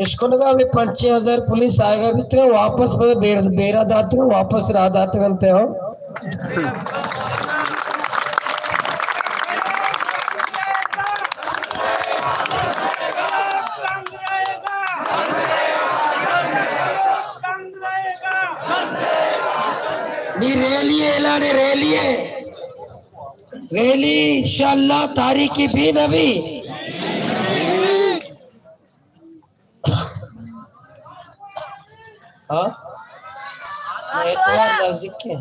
اشکنگا ہمیں پنچ ہزار پولیس آئیگا بیتگا، واپس بے-، بیر-، بیرا داتگا، واپس راہ داتگ انت ہو۔ نی ریلی ہے، اعلان ریلی ہے۔ ریلی انشاءاللہ تاریخی بی نہ بی؟ ہاں؟ اتوار نزدیک ہے۔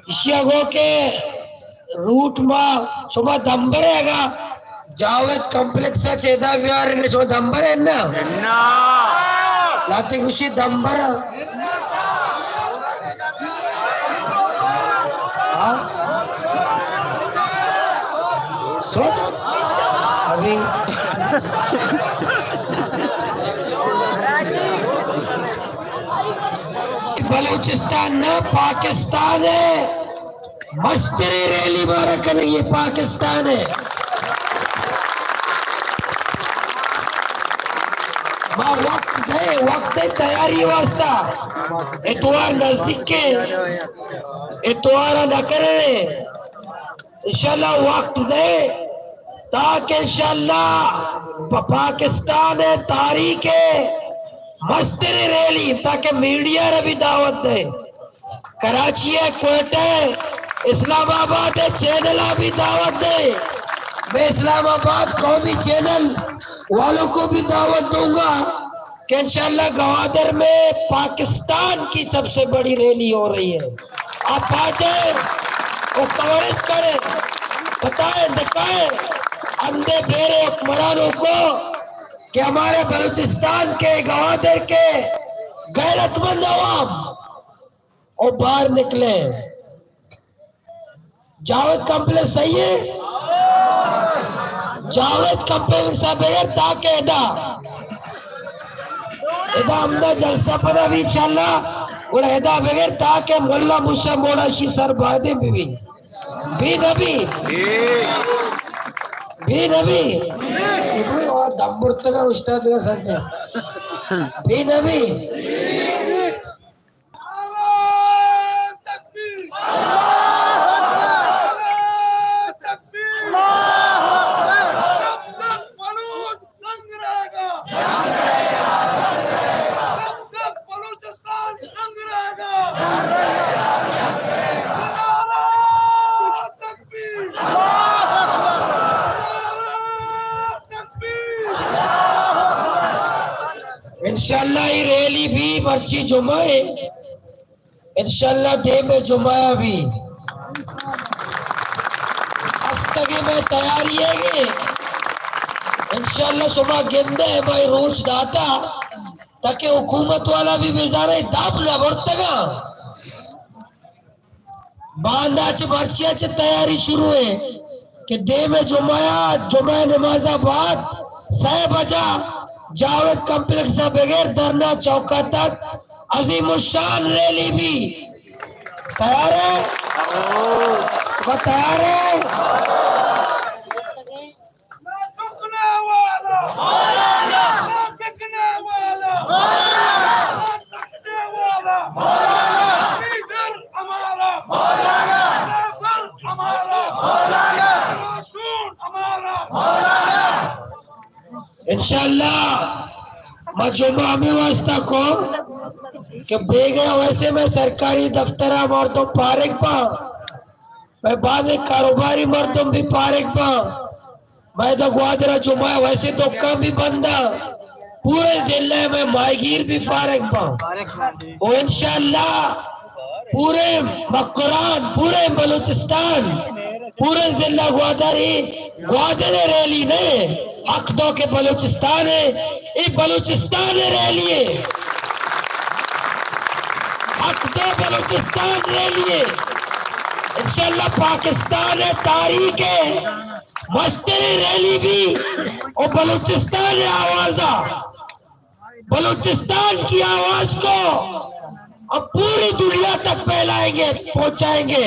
ایشی ءَ گو کہ روٹ ما شما دمبر ءَ اگا جاوید کمپلیکس ءَ چہ ادا بیار نے، شما دمبر ءَ نا؟ نا۔ لاتے گوشی دمبر ءَ۔ ہاں؟ سو؟ ابھی بلوچستان نہ، پاکستان ہے۔ مستریں ریلی مارا کنگی پاکستان ہے۔ ما وقت دے، وقت دے تیاری واسطہ۔ اتوار نزدیک ہے، اتوار نہ کرے۔ انشاءاللہ وقت دے تاکہ انشاءاللہ پا-، پاکستان تاریخ مستریں ریلی، تاکہ میڈیا را بھی دعوت دے۔ کراچی ہے، کوئٹہ ہے، اسلام آباد ہے، چینل آ بھی دعوت دے۔ میں اسلام آباد قومی چینل والوں کو بھی دعوت دوں گا کہ انشاءاللہ گوادر میں پاکستان کی سب سے بڑی ریلی ہو رہی ہے۔ آپ آ جائیں اور کوریج کریں، بتائیں، دکھائیں اندھے بہرے حکمرانوں کو کہ ہمارے بلوچستان کے، گوادر کے غیرت مند عوام اور باہر نکلیں۔ جاوید کمپلیکس صحیح ہے؟ جاوید کمپلیکس ءَ بغیر تاکہ ادا، ادا ہمدا جلسہ پدا بھی انشاءاللہ، گڑا ادا بغیر تاکہ ملا موسی موڑا شی سر بایدیں بی بی۔ بی نہ بی؟ بی نہ بی؟ اتنی اور دم برتگا استاد کا سچ ہے۔ بی نہ بی؟ نعرہ تکبیر! نعرہ تکبیر! جب تک بلوچ زندہ رہے گا، جب تک بلوچستان زندہ رہے گا، نعرہ تکبیر! نعرہ تکبیر! انشاءاللہ اے ریلی بھی مرچی جمعہ ہے، انشاءاللہ دیم ءِ جمعہ ءَ بھی ہفتگے میں تیاری ہے گے۔ انشاءاللہ شما گندے مئے روچ داتا تاکہ حکومت والا بھی بزانے داب نہ برتگا۔ باندا چہ مرچی ءَ چہ تیاری شروع ہے کہ دیم ءِ جمعہ ءَ، جمعہ نماز ءَ بعد سئے بجا جاوید کمپلیکس ءَ بغیر دھرنا چوک ءَ تک عظیم الشان ریلی بھی۔ تیار ہے؟ وہ تیار ہے؟ نہ جھکنے والا، نہ ٹکنے والا، نہ تھکنے والا، لیڈر ہمارا، رہبر ہمارا، راشون ہمارا۔ انشاءاللہ ما جمعہ ہمے واسطہ کو کہ بیگہ ویسے مئے سرکاری دفتر ءَ مردم پارگ با، مئے بعض کاروباری مردم بھی پارگ با، مئے دا گوادر ءَ جمعہ ویسے دکان بھی بند ءَ، پورے ضلع مئے ماہیگیر بھی فارغ باں۔ و انشاءاللہ پورے مکران، پورے بلوچستان، پورے ضلع گوادر، اے گوادر ریلی نہ، حق دو کہ بلوچستان ہے، اے بلوچستان ریلی ہے۔ حق دو بلوچستان ریلی ہے۔ انشاءاللہ پاکستان ءِ تاریخ ءِ مستریں ریلی بھی، اور بلوچستان ءِ آواز ءَ، بلوچستان کی آواز کو اب پوری دنیا تک پھیلائیں گے، پہنچائیں گے،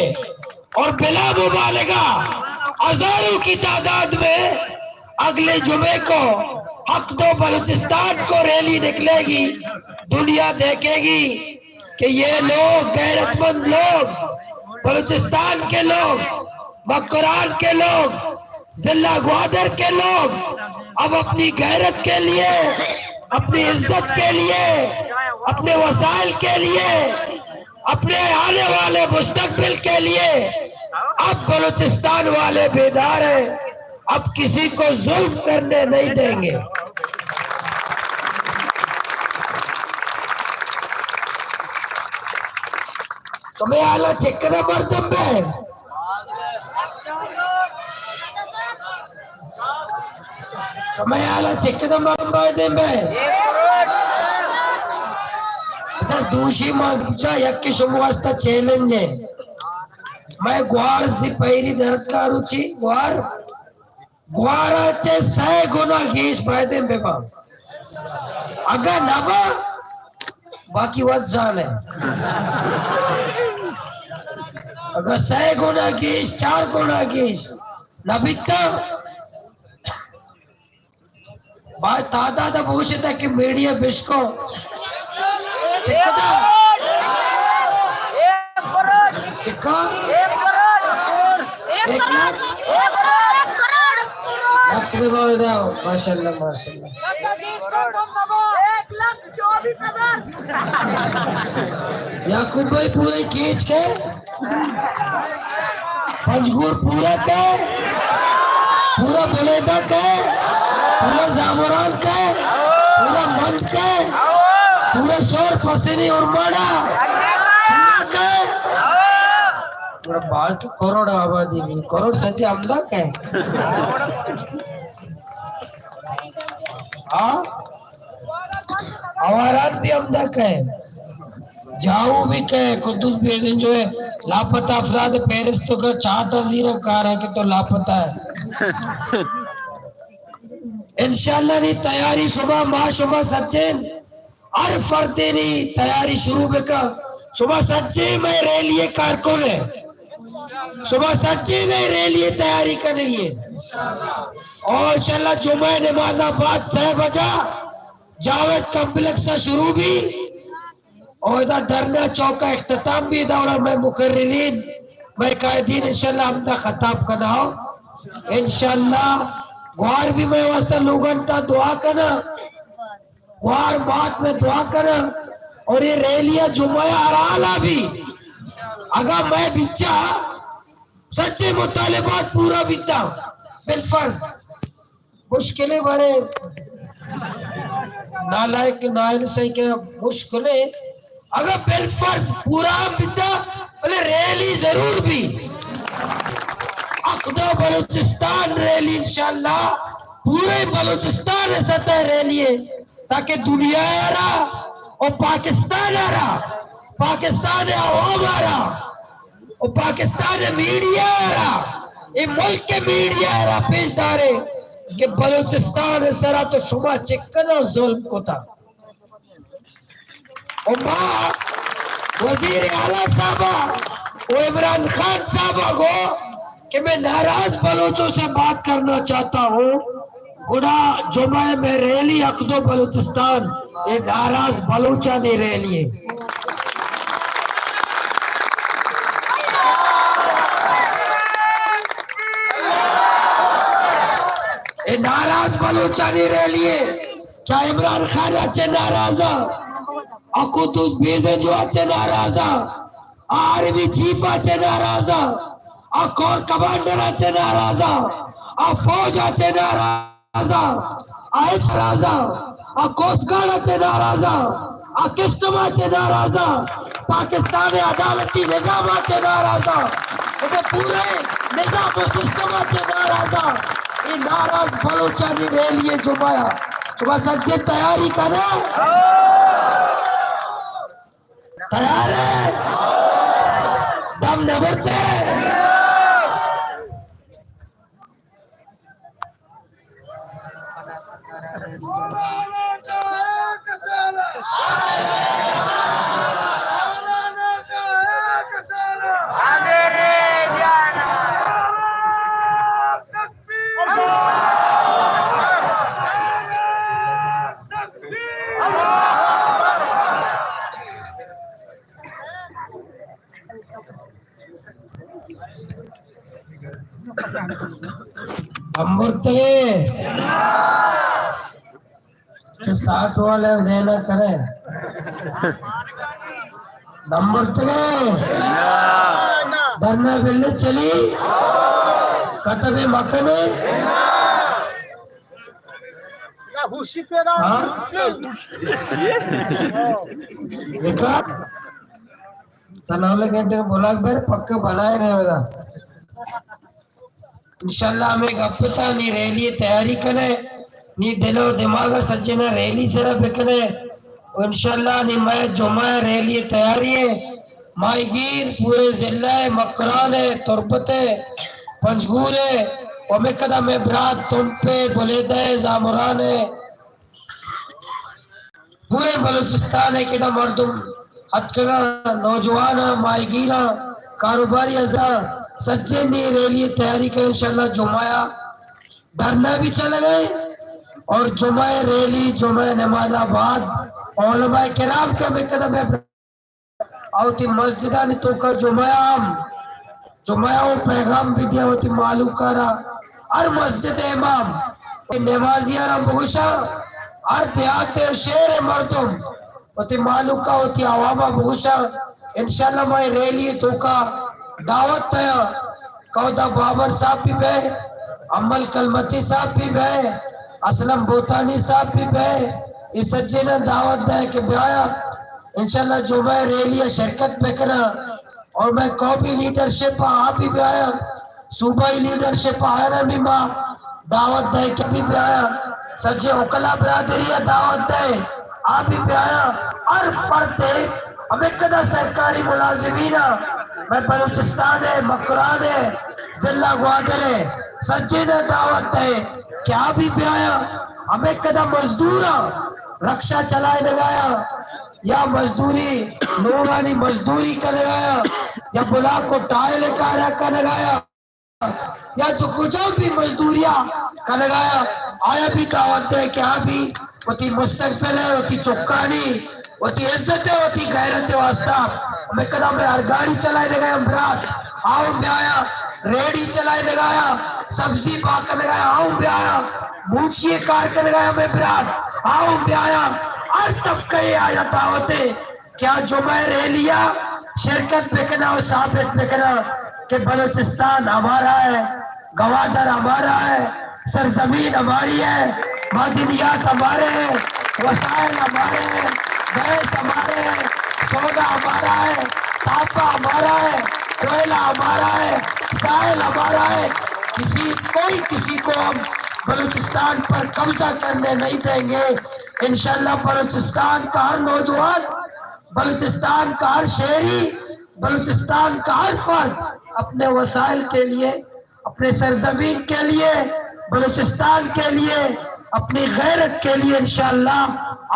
اور بلا مبالغہ ہزاروں کی تعداد میں اگلے جمعے کو حق دو بلوچستان کو ریلی نکلے گی، دنیا دیکھے گی کہ یہ لوگ، غیرت مند لوگ، بلوچستان کے لوگ، مکران کے لوگ، ضلع گوادر کے لوگ اب اپنی غیرت کے لیے، اپنی عزت کے لیے، اپنے وسائل کے لیے اپنے آنے والے مستقبل کے لیے اب بلوچستان والے بیدار ہیں، اب کسی کو ظلم کرنے نہیں دیں گے۔ شمئے حالا چکدہ مردم بے۔ شمئے حالا چکدہ مردم بے۔ اچھا، دوشی ما بچا یکی شما واسطہ چیلنج ہے۔ مئے گوار زی پیری درد کارو چی گوار۔ گوارا چہ سئے گنا گیش بایدیں ببا۔ اگاں نبا، باقی وت زانے۔ اگاں سئے گنا گیش، چار گنا گیش نبیتا، باید تعداد بوشتا کہ میڈیا بشکو۔ چکدا؟ چکا؟ ایک لاکھ؟ لکھ بہ باودا، ماشاءاللہ، ماشاءاللہ۔ یعقوب بھائی پورے کیچ کے، پنجگور پورا کے، پورا بلیدہ کے، پورا زامران کے، پورا مند کے، پورا سور پسنی ارماڑا پورا کے۔ پورا بال تو کروڑ آبادی بھی، کروڑ سچے ہمدا کے۔ ہاں؟ آوارات بھی ہمدا کئے، جاؤ بھی کئے، قدوس بھی ایجن جو ہے، لاپتہ افراد فہرست کا چارٹ زیرہ کار ہے کہ تو لاپتہ ہے۔ انشاءاللہ نی تیاری شما، ما شما سچین، ہر فردے نی تیاری شروع بکا۔ شما سچین میں ریلی کارکن ہے، شما سچین میں ریلی تیاری کرنی ہے۔ اور انشاءاللہ جمعہ نماز بعد سہ بجا جاوید کمپلیکس ءَ شروع بی، اودا دھرنا چوک ءَ اختتام بی، دا اوڑا مئے مقررین، مئے قائدین انشاءاللہ ہمدا خطاب کنا۔ انشاءاللہ گوار بھی مئے واسطہ لوگان تا دعا کنا، گوار مات میں دعا کنا، اور یہ ریلی جمعہ ہر حالا بھی اگاں مئے بچا سچے مطالبات پورا بیتا، بالفرض مشکلیں بارے نالائق نائل سہی کہ مشکلیں، اگر بالفرض پورا ہم بیتا، بلے ریلی ضرور بی۔ حق دو بلوچستان ریلی انشاءاللہ پورے بلوچستان سطح ریلی ہے، تاکہ دنیا را اور پاکستان را، پاکستان عوام را و پاکستان میڈیا را، اے ملک میڈیا را پیش دارے کہ بلوچستان سرا تو شما چکنا ظلم کتا۔ و ما وزیر اعلیٰ صاحبا و عمران خان صاحبا گو کہ میں ناراض بلوچوں سے بات کرنا چاہتا ہوں۔ گڑا جمعہ میں ریلی حق دو بلوچستان، اے ناراض بلوچانی ریلی ہے۔ اے ناراض بلوچانی ریلی ہے۔ کیا عمران خان اچے ناراض ہے؟ آ قدوس بیزنجو اچے ناراض ہے؟ آ آرمی چیف اچے ناراض ہے؟ آ کور کمانڈر اچے ناراض ہے؟ آ فوج اچے ناراض ناراضاں، آ ایف ناراضاں، آ کوسٹ گارڈ ءَ چہ ناراضاں، آ کسٹم ءَ چہ ناراضاں، پاکستان ءِ عدالتی نظام ءَ چہ ناراضاں، اے پورے نظام و سسٹم ءَ چہ ناراضاں۔ اے ناراض بلوچانی ریلی ءِ جمعہ ءَ۔ شما سجے تیاری کن ئے؟ تیار ئے؟ دم نہ برت ئے؟ ہم برتگے۔ تو ساٹھ والے زینا کرے۔ نمبر تگے؟ دھرنا بلے چلی؟ کتبے مکنے؟ ہاں؟ دیکھا؟ سنالے گھنٹے بلاک بیر پکا بنائے رہے گا۔ انشاءاللہ ہمے گپ ء تہا نی ریلی ء تیاری کنے، نی دل و دماغ ء سجیناں ریلی سرا بکنے۔ و انشاءاللہ نی مئے جمعہ ء ریلی ء تیاری ء ماہیگیر پورے ضلع ء مکران ء تربت ء پنجگور ء و ہمے کدا مئے برات تمپ ء بلیدہ ء زامران ء پورے بلوچستان ء کدا مردم اتکگاں، نوجواناں، ماہیگیراں، کاروباری ازاں، سجیں نی ریلی ء تیاری کن۔ انشاءاللہ جمعہ ء دھرنا بھی چلگ ء اور جمعہ ء ریلی، جمعہ ء نماز ء بعد علماء کرام کہ ہمے کدا مئے آ وتی مسجدانی توکا جمعہ ء ہم، جمعہ ء پیغام بہ دیاں وتی مہلوک ء را۔ ہر مسجد ء امام وتی نمازیاں را بگوشاں، ہر دیہات ء شہر ء مردم وتی مہلوک ء وتی عوام ء بگوشاں۔ انشاءاللہ ما اے ریلی ء توکا دعوت دیاں۔ کہودا بابر صاحب بھی بئے، امل کلمتی صاحب بھی بئے، اسلم بوتانی صاحب بھی بئے، اے سجیناں دعوت دئے کہ بیایاں انشاءاللہ جمعہ ریلی ء شرکت بکناں اور مئے قومی لیڈرشپ آ بھی بیایاں، صوبائی لیڈرشپ آیاں بھی ما دعوت دئے کہ بھی بیایاں، سجے وکلا برادری ء دعوت دئے آ بھی بیایاں، ہر فرد ء ہمے کدا سرکاری ملازمین ء مئے بلوچستان ء مکران ء ضلع گوادر ء سجین ء دعوت ء کہ آ بھی بیایاں۔ ہمے کدا مزدوراں رکشہ چلائینگایاں یا مزدوری لوگانی مزدوری کنگایاں یا بلاک و ٹائل کارا کنگایاں یا جو کجام بھی مزدوریا کنگایاں، آیا بھی دعوت ہے کہ آ بھی وتی مستقبل ہے، وتی چکانی، وتی عزت ہے، وتی غیرت ہے واسطہ۔ ہمیں کدا میں ہر گاڑی چلائے لگا ہم برات، آؤ بیایا، ریڑی چلائے لگایا، سبزی پاک لگایا، آؤ بیایا، موچی کار کر لگایا میں برات، آؤ بیایا، ہر طبقہ آیا دعوت ہے۔ کیا جمعہ ریلیا شرکت بکنا اور ثابت بکنا کہ بلوچستان ہمارا ہے، گوادر ہمارا ہے، سرزمین ہماری ہے، معدنیات ہمارے ہیں، وسائل ہمارے ہیں، گیس ہمارے ہیں، سونا ہمارا ہے، تانبا ہمارا ہے، کوئلہ ہمارا ہے، ساحل ہمارا ہے۔ کسی، کوئی کسی کو ہم بلوچستان پر قبضہ کرنے نہیں دیں گے۔ انشاءاللہ بلوچستان کا ہر نوجوان، بلوچستان کا ہر شہری، بلوچستان کا ہر فرد اپنے وسائل کے لیے، اپنے سرزمین کے لیے، بلوچستان کے لیے، اپنی غیرت کے لیے انشاءاللہ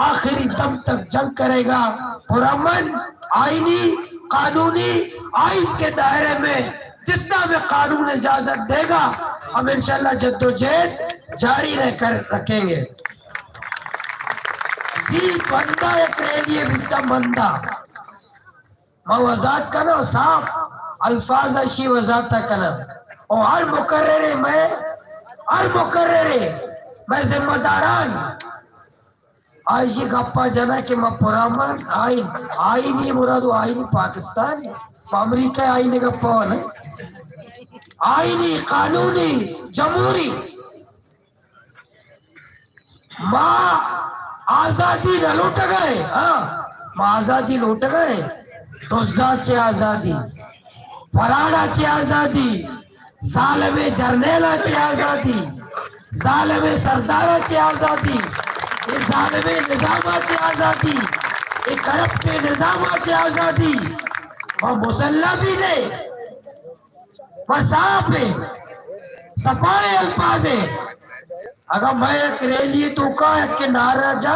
آخری دم تک جنگ کرے گا۔ پرامن، آئینی، قانونی، آئین کے دائرے میں جتنا بھی قانون اجازت دے گا، ہم انشاءاللہ جدوجہد جاری رہ کر رکھیں گے۔ سی بندہ یک ریلی بیتا بندہ۔ ما وضاحت کناں، صاف الفاظ اشی وضاحت کناں۔ او ہر مقررے میں، ہر مقررے میں ذمہ داران آئی گپا جناں کہ ما پرامن آئین، آئینی مراد و آئین پاکستان، ما امریکہ آئین گپا نہ، آئینی، قانونی، جمہوری۔ ما آزادی نہ لوٹگا ہے، ہاں، ما آزادی لوٹگا ہے۔ دزاں چہ آزادی، پراڑا چہ آزادی، ظالمیں جرنیلاں چہ آزادی، ظالمیں سرداراں چہ آزادی، اے ظالمیں نظاماں چہ آزادی، اے کرپٹیں نظاماں چہ آزادی۔ ما مسلح بھی نہیں، ما صاف ہیں، صفائیں الفاظ ہیں۔ اگاں مئے یک ریلی توکا یک نعرہ جا،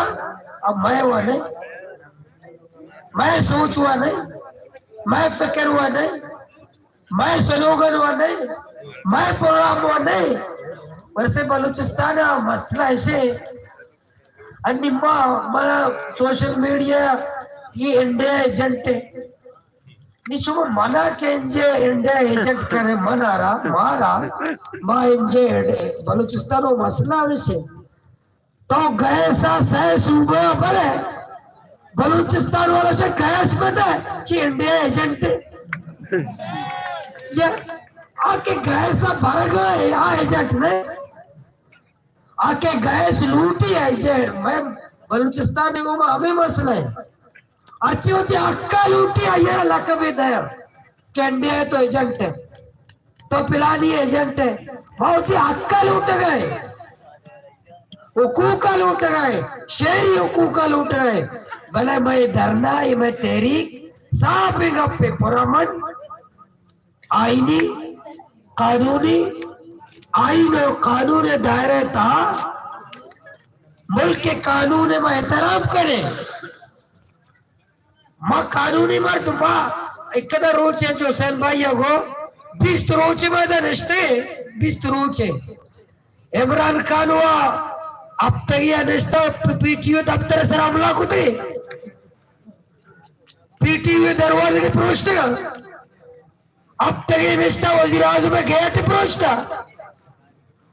اب مئے وہ نہیں، مئے سوچ وہ نہیں، مئے فکر وہ نہیں، مئے سلوگن و نہیں، مئے پروگرام و نہیں۔ ویسے بلوچستان ء مسئلہ ایسے، انی ما، منا سوشل میڈیا یہ انڈیا ایجنٹ ہے۔ نی شما منا کہ انجے انڈیا ایجنٹ کرے، منا را، مارا، ما انجے بلوچستان و مسئلہ ایسے۔ تو گیس ء سئے صوبہ ء برئے، بلوچستان والا شے گیس بدے، چی انڈیا ایجنٹ ہے۔ یا آ کہ گیس برگا ہے، آ ایجنٹ نہیں۔ آ کہ گیس لوٹی ہے، ایجنٹ۔ میں بلوچستان کو ہمیں مسئلہ ہے۔ ہرچی ہوتی حقا لوٹی، آئی ءَ را لقب دیا کہ انڈیا تو ایجنٹ ہے، تو پلانی ایجنٹ ہے۔ ما ہوتی حقا لوٹگا ہے، حقوقا لوٹگا ہے، شہری حقوقا لوٹگا ہے۔ بلے میں دھرنا، یہ میں تحریک صاف گپ پہ پرامن، آئینی، قانونی، آئین و قانون دائرہ تہا ملک قانون ما احترام کرے۔ ما قانونی مردم، ما اکدا روچ انچو حسین بھائی گو، بیست روچ ما ادا نشتے، بیست روچ۔ عمران خان وا ہفتگی نشتا، پی ٹی او دفتر سر حملہ کتے، پی ٹی او دروازے کے پروشتے گا۔ ہفتگی نشتا وزیر اعظم گیٹ پروشتا۔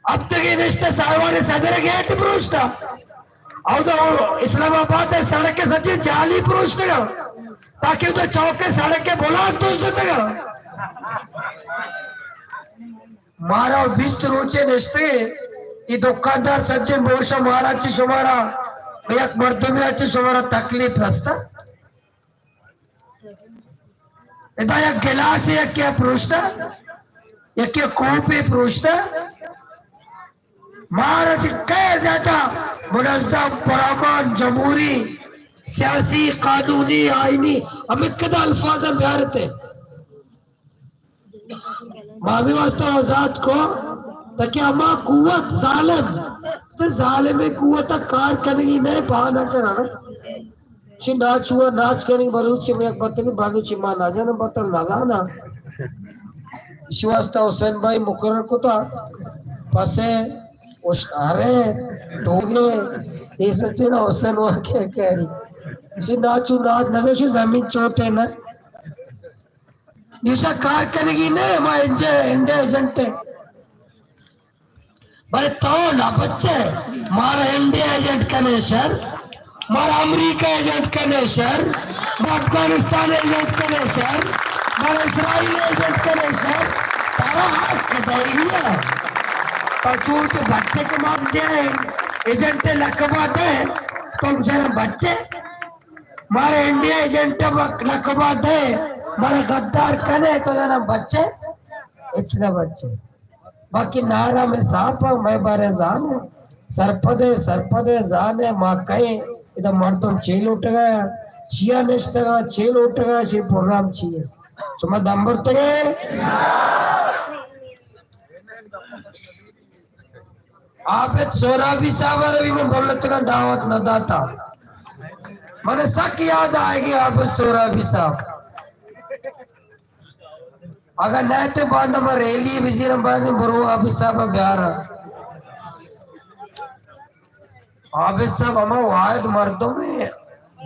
ہفتگی نشتہ سائیوان صدر گیٹ پروشتا۔ او دا اسلام آباد سڑک سجے جعلی پروشتگا، تاکہ او دا چوک سڑک بلاک دوزتگا۔ مارا بیست روچے نشتے، ای دکاندار سجے موشا مارا چی شمارا، یک مردمی چی شمارا تکلیف رستا۔ ادا یک گلاسے یکے ءَ پروشتہ، یکے ءَ کوپے پروشتہ۔ مارا چہ کئے زیادہ منظم، پرامن، جمہوری، سیاسی، قانونی، آئینی، ہمے کدا الفاظ بیارتے۔ ما ہمے واسطہ آزاد کو تاکہ ہما قوت ظالم، تو ظالم قوت کار کنگی نہ، بہانہ کنانا۔ شی ناچو ناچ کنی بلوچی میں یک بتلی بلوچی ما نہ جانا بتل نہ جانا۔ شی واسطہ حسین بھائی مقرر کتا پسے ارے تو گے اے سچے نا حسین وہاں کیا کہہ رہی۔ شی ناچو ناچ نہ شی زمین چوٹے نا۔ ایشا کار کنگی نہ، ما انجے انڈیا ایجنٹ ہے۔ بلے تو نہ بچے، مارا انڈیا ایجنٹ کنے شر، مارا امریکہ ایجنٹ کنے شر، مارا افغانستان ایجنٹ کنے شر، مارا اسرائیل ایجنٹ کنے شر، ترا حق دے گیا۔ تو چوٹ بچے کہ ما انڈیا ایجنٹ لقبہ دے، تو جرا بچے۔ مارا انڈیا ایجنٹ لقبہ دے، مارا غدار کنے تو جنا بچے، اچ نہ بچے۔ باقی نارا میں صاف ہاں، میں بارے زان ہے، سرپدے، سرپدے زان ہے، ما کہیں، ادا مردم چے لوٹگا، چیا نشتگا، چے لوٹگا، چے پروگرام چیے۔ شما دم برتگے؟ عابد سہرابی صاحب ءَ بھی من بولتگاں دعوت نہ داتا۔ من سک یاد آئے گی عابد سہرابی صاحب۔ اگر نہ تے باندا من ریلی بزیرم باندے برو عابد صاحب بیارا۔ عابد صاحب ہما واحد مردم ہے،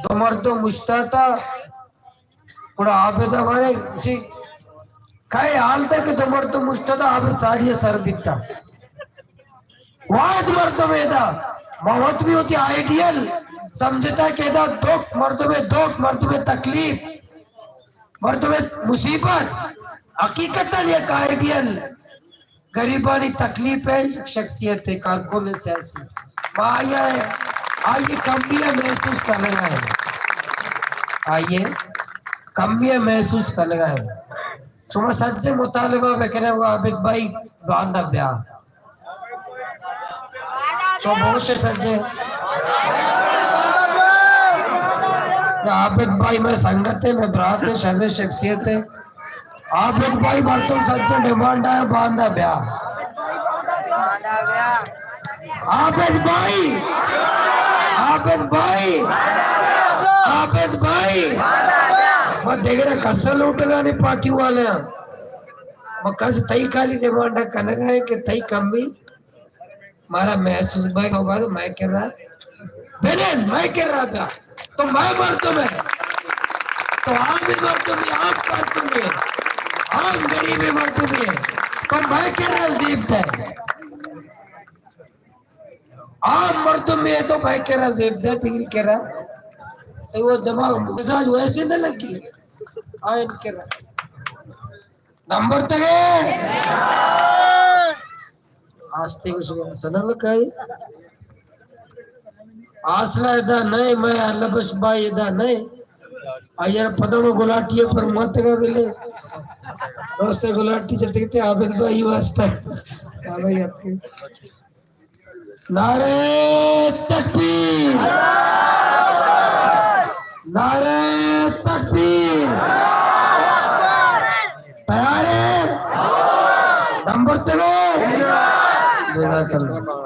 دو مردم مشتاتا۔ گڑا عابد ءَ بارے گوشی، کئے حال تھا کہ دو مردم مشتتا عابد ساری سر بیتا۔ واحد مردم ادا، ما وت بھی ہوتی آئیڈیل سمجھتا کہ ادا دکھ، مردم دکھ، مردم تکلیف، مردم مصیبت، حقیقتاً یک آئیڈیل غریبانی تکلیف ہے، یک شخصیت ہے، کارکن ہے، سیاسی۔ ما آئی ءَ، آئی ءَ کمی ءَ محسوس کنگا ہے۔ آئی ءَ کمی ءَ محسوس کنگا ہے۔ شما سجے مطالبہ بکنے ہو، عابد بھائی باندا بیا۔ تو بہت سے سجے۔ عابد بھائی میں سنگت ہے، میں برات ہے، شر شخصیت ہے۔ عابد بھائی، مردم سچا ڈیمانڈ آیا، باندا بیا۔ عابد بھائی، عابد بھائی، عابد بھائی، ما دیگر کسا لوٹگانی پارٹی والے ہیں۔ ما کس تئی کالی ڈیمانڈ کنگا ہے کہ تئی کمی مارا محسوس بھائی، تو بعد میں کرا بنند، میں کرا بیا۔ تو میں مردم ہے، تو عام مردم ہے، عام مردم ہے، عام غریب مردم ہے، تو میں کرا زیب دے۔ عام مردم ہے تو میں کرا زیب دے، تیری کرا۔ تئی وہ دماغ مزاج ویسے نہ لگی۔ آئین کرا۔ دم برتگے۔ آستے گوش سنن لکائی۔ آسلا ادا نئے، میں لبش بائی ادا نئے۔ آئیر پدم گلاٹی پر متگا ملے۔ دوست گلاٹی جتگتے عابد بھائی واسطہ۔ ہاں بھائی، آپ کے۔ نعرہ تکبیر! نعرہ تکبیر! تیار ئے؟ دم برتگے؟ جزاک اللہ۔